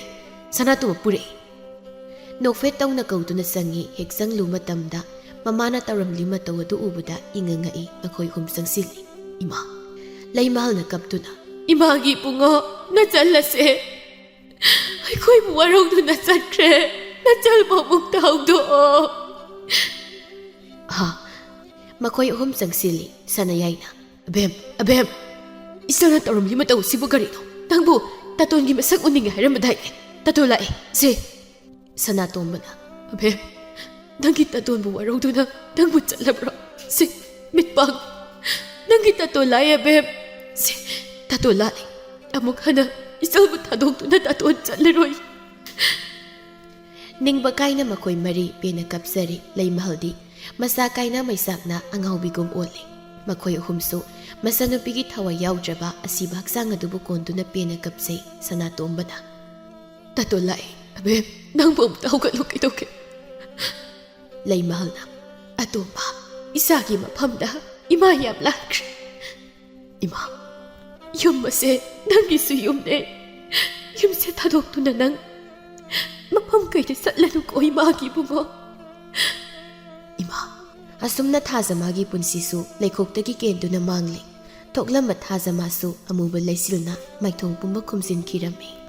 ꯁꯅꯥꯇꯣꯝꯕ ꯄꯨꯔꯛꯑꯦ꯫" ꯅꯣꯛꯐꯦꯠ ꯇꯧꯅ ꯀꯧꯗꯨꯅ ꯆꯪꯉꯤ꯫ ꯍꯦꯛ ꯆꯪꯂꯨ ꯃꯇꯝꯗ ꯃꯃꯥꯅ ꯇꯧꯔꯝꯂꯤ ꯃꯇꯧ ꯑꯗꯨ ꯎꯕꯗ ꯏꯉꯛ ꯉꯛꯏ꯫ ꯃꯈꯣꯏ ꯑꯍꯨꯝ ꯆꯪꯁꯤꯜꯂꯤ꯫ ꯏꯃꯥ꯫ ꯂꯩꯃꯍꯜꯅ ꯀꯞꯇꯨꯅ, "ꯏꯃꯥꯒꯤ ꯏꯕꯨꯡꯉꯣ, ꯅꯆꯜ ꯑꯁꯦ ꯑꯩꯈꯣꯏꯕꯨ ꯋꯥꯔꯧꯗꯨꯅ ꯆꯠꯈ꯭ꯔꯦ꯫ ꯅꯆꯜꯕꯨ ꯑꯃꯨꯛꯇ ꯍꯧꯗꯣꯛꯑꯣ꯫" ꯍꯥ꯫ ꯃꯈꯣꯏ ꯑꯍꯨꯝ ꯆꯪꯁꯤꯜꯂꯤ꯫ ꯁꯅꯥꯌꯥꯏꯅ, "ꯑꯕꯦꯝ, ꯑꯕꯦꯝ!" ꯏꯆꯜꯅ ꯇꯧꯔꯝꯂꯤ ꯃꯇꯧ ꯑꯁꯤꯕꯨ ꯀꯔꯤꯅꯣ? ꯅꯪꯕꯨ ꯇꯥꯇꯣꯟꯒꯤ ꯃꯁꯛ ꯎꯅꯤꯡꯉꯦ ꯍꯥꯏꯔꯝꯕꯗꯥꯏꯅꯦ? ꯇꯥꯇꯣꯟ ꯂꯥꯛꯑꯦ, ꯁꯦ꯫ ꯁꯅꯥꯇꯣꯝꯕꯅ, "ꯑꯕꯦꯝ, ꯅꯪꯒꯤ ꯇꯥꯇꯣꯟꯕꯨ ꯋꯥꯔꯧꯗꯨꯅ ꯅꯪꯕꯨ ꯆꯠꯂꯕ꯭ꯔꯣ? ꯁꯦ, ꯃꯤꯠ ꯄꯥꯡ꯫ ꯅꯪꯒꯤ ꯇꯥꯇꯣꯟ ꯂꯥꯛꯑꯦ, ꯑꯕꯦꯝ꯫ ꯁꯦ, ꯇꯥꯇꯣꯟ ꯂꯥꯛꯑꯦ꯫ ꯑꯃꯨꯛ ꯍꯟꯅ ꯏꯆꯜꯕꯨ ꯊꯥꯗꯣꯛꯇꯨꯅ ꯇꯥꯇꯣꯟ ꯆꯠꯂꯔꯣꯏ꯫" ꯅꯤꯡꯕ ꯀꯥꯏꯅ ꯃꯈꯣꯏ ꯃꯔꯤ ꯄꯦꯟꯅ ꯀꯞꯆꯔꯤ꯫ ꯂꯩꯃꯍꯜꯗꯤ ꯃꯁꯥ ꯀꯥꯏꯅ ꯃꯩꯁꯥꯛꯅ ꯑꯉꯥꯎꯕꯤꯒꯨꯝ ꯑꯣꯜꯂꯤ꯫ ꯃꯈꯣꯏ ꯑꯍꯨꯝꯁꯨ ꯃꯆꯥꯅꯨꯄꯤꯒꯤ ꯊꯋꯥꯏ ꯌꯥꯎꯗ꯭ꯔꯕ ꯑꯁꯤꯕ ꯍꯛꯆꯥꯡ ꯑꯗꯨꯕꯨ ꯀꯣꯟꯗꯨꯅ ꯄꯦꯟꯅ ꯀꯞꯆꯩ꯫ ꯁꯅꯥꯇꯣꯝꯕꯅ, "ꯇꯥꯇꯣꯟ ꯂꯥꯛꯑꯦ, ꯑꯕꯦꯝ, ꯅꯪꯕꯨ ꯑꯃꯨꯛꯇ ꯍꯧꯒꯠꯂꯨ ꯀꯩꯗꯧꯒꯦ?" ꯂꯩꯃꯍꯜꯅ, "ꯑꯇꯣꯝꯕ, ꯏꯆꯥꯒꯤ ꯃꯐꯝꯗ ꯏꯃꯥ ꯌꯥꯝ ꯂꯥꯟꯈ꯭ꯔꯦ꯫ ꯏꯃꯥ, ꯌꯨꯝ ꯑꯁꯦ ꯅꯪꯒꯤꯁꯨ ꯌꯨꯝꯅꯦ꯫ ꯌꯨꯝꯁꯦ ꯊꯥꯗꯣꯛꯇꯨꯅ ꯅꯪ ꯃꯐꯝ ꯀꯩꯗ ꯆꯠꯂꯅꯨꯀꯣ ꯏꯃꯥꯒꯤ ꯏꯕꯨꯡꯉꯣ꯫ ꯏꯃꯥ꯫" ꯑꯁꯨꯝꯅ ꯊꯥꯖꯃꯥꯒꯤ ꯄꯨꯟꯁꯤꯁꯨ ꯂꯩꯈꯣꯛꯇꯒꯤ ꯀꯦꯟꯗꯨꯅ ꯃꯥꯡꯂꯦ꯫ ꯊꯣꯛꯂꯝꯕ ꯊꯥꯖꯃꯥꯁꯨ ꯑꯃꯨꯕ ꯂꯩꯆꯤꯜꯅ ꯃꯥꯏꯊꯣꯡ ꯄꯨꯝꯕ ꯈꯨꯝꯖꯤꯟꯈꯤꯔꯝꯃꯤ꯫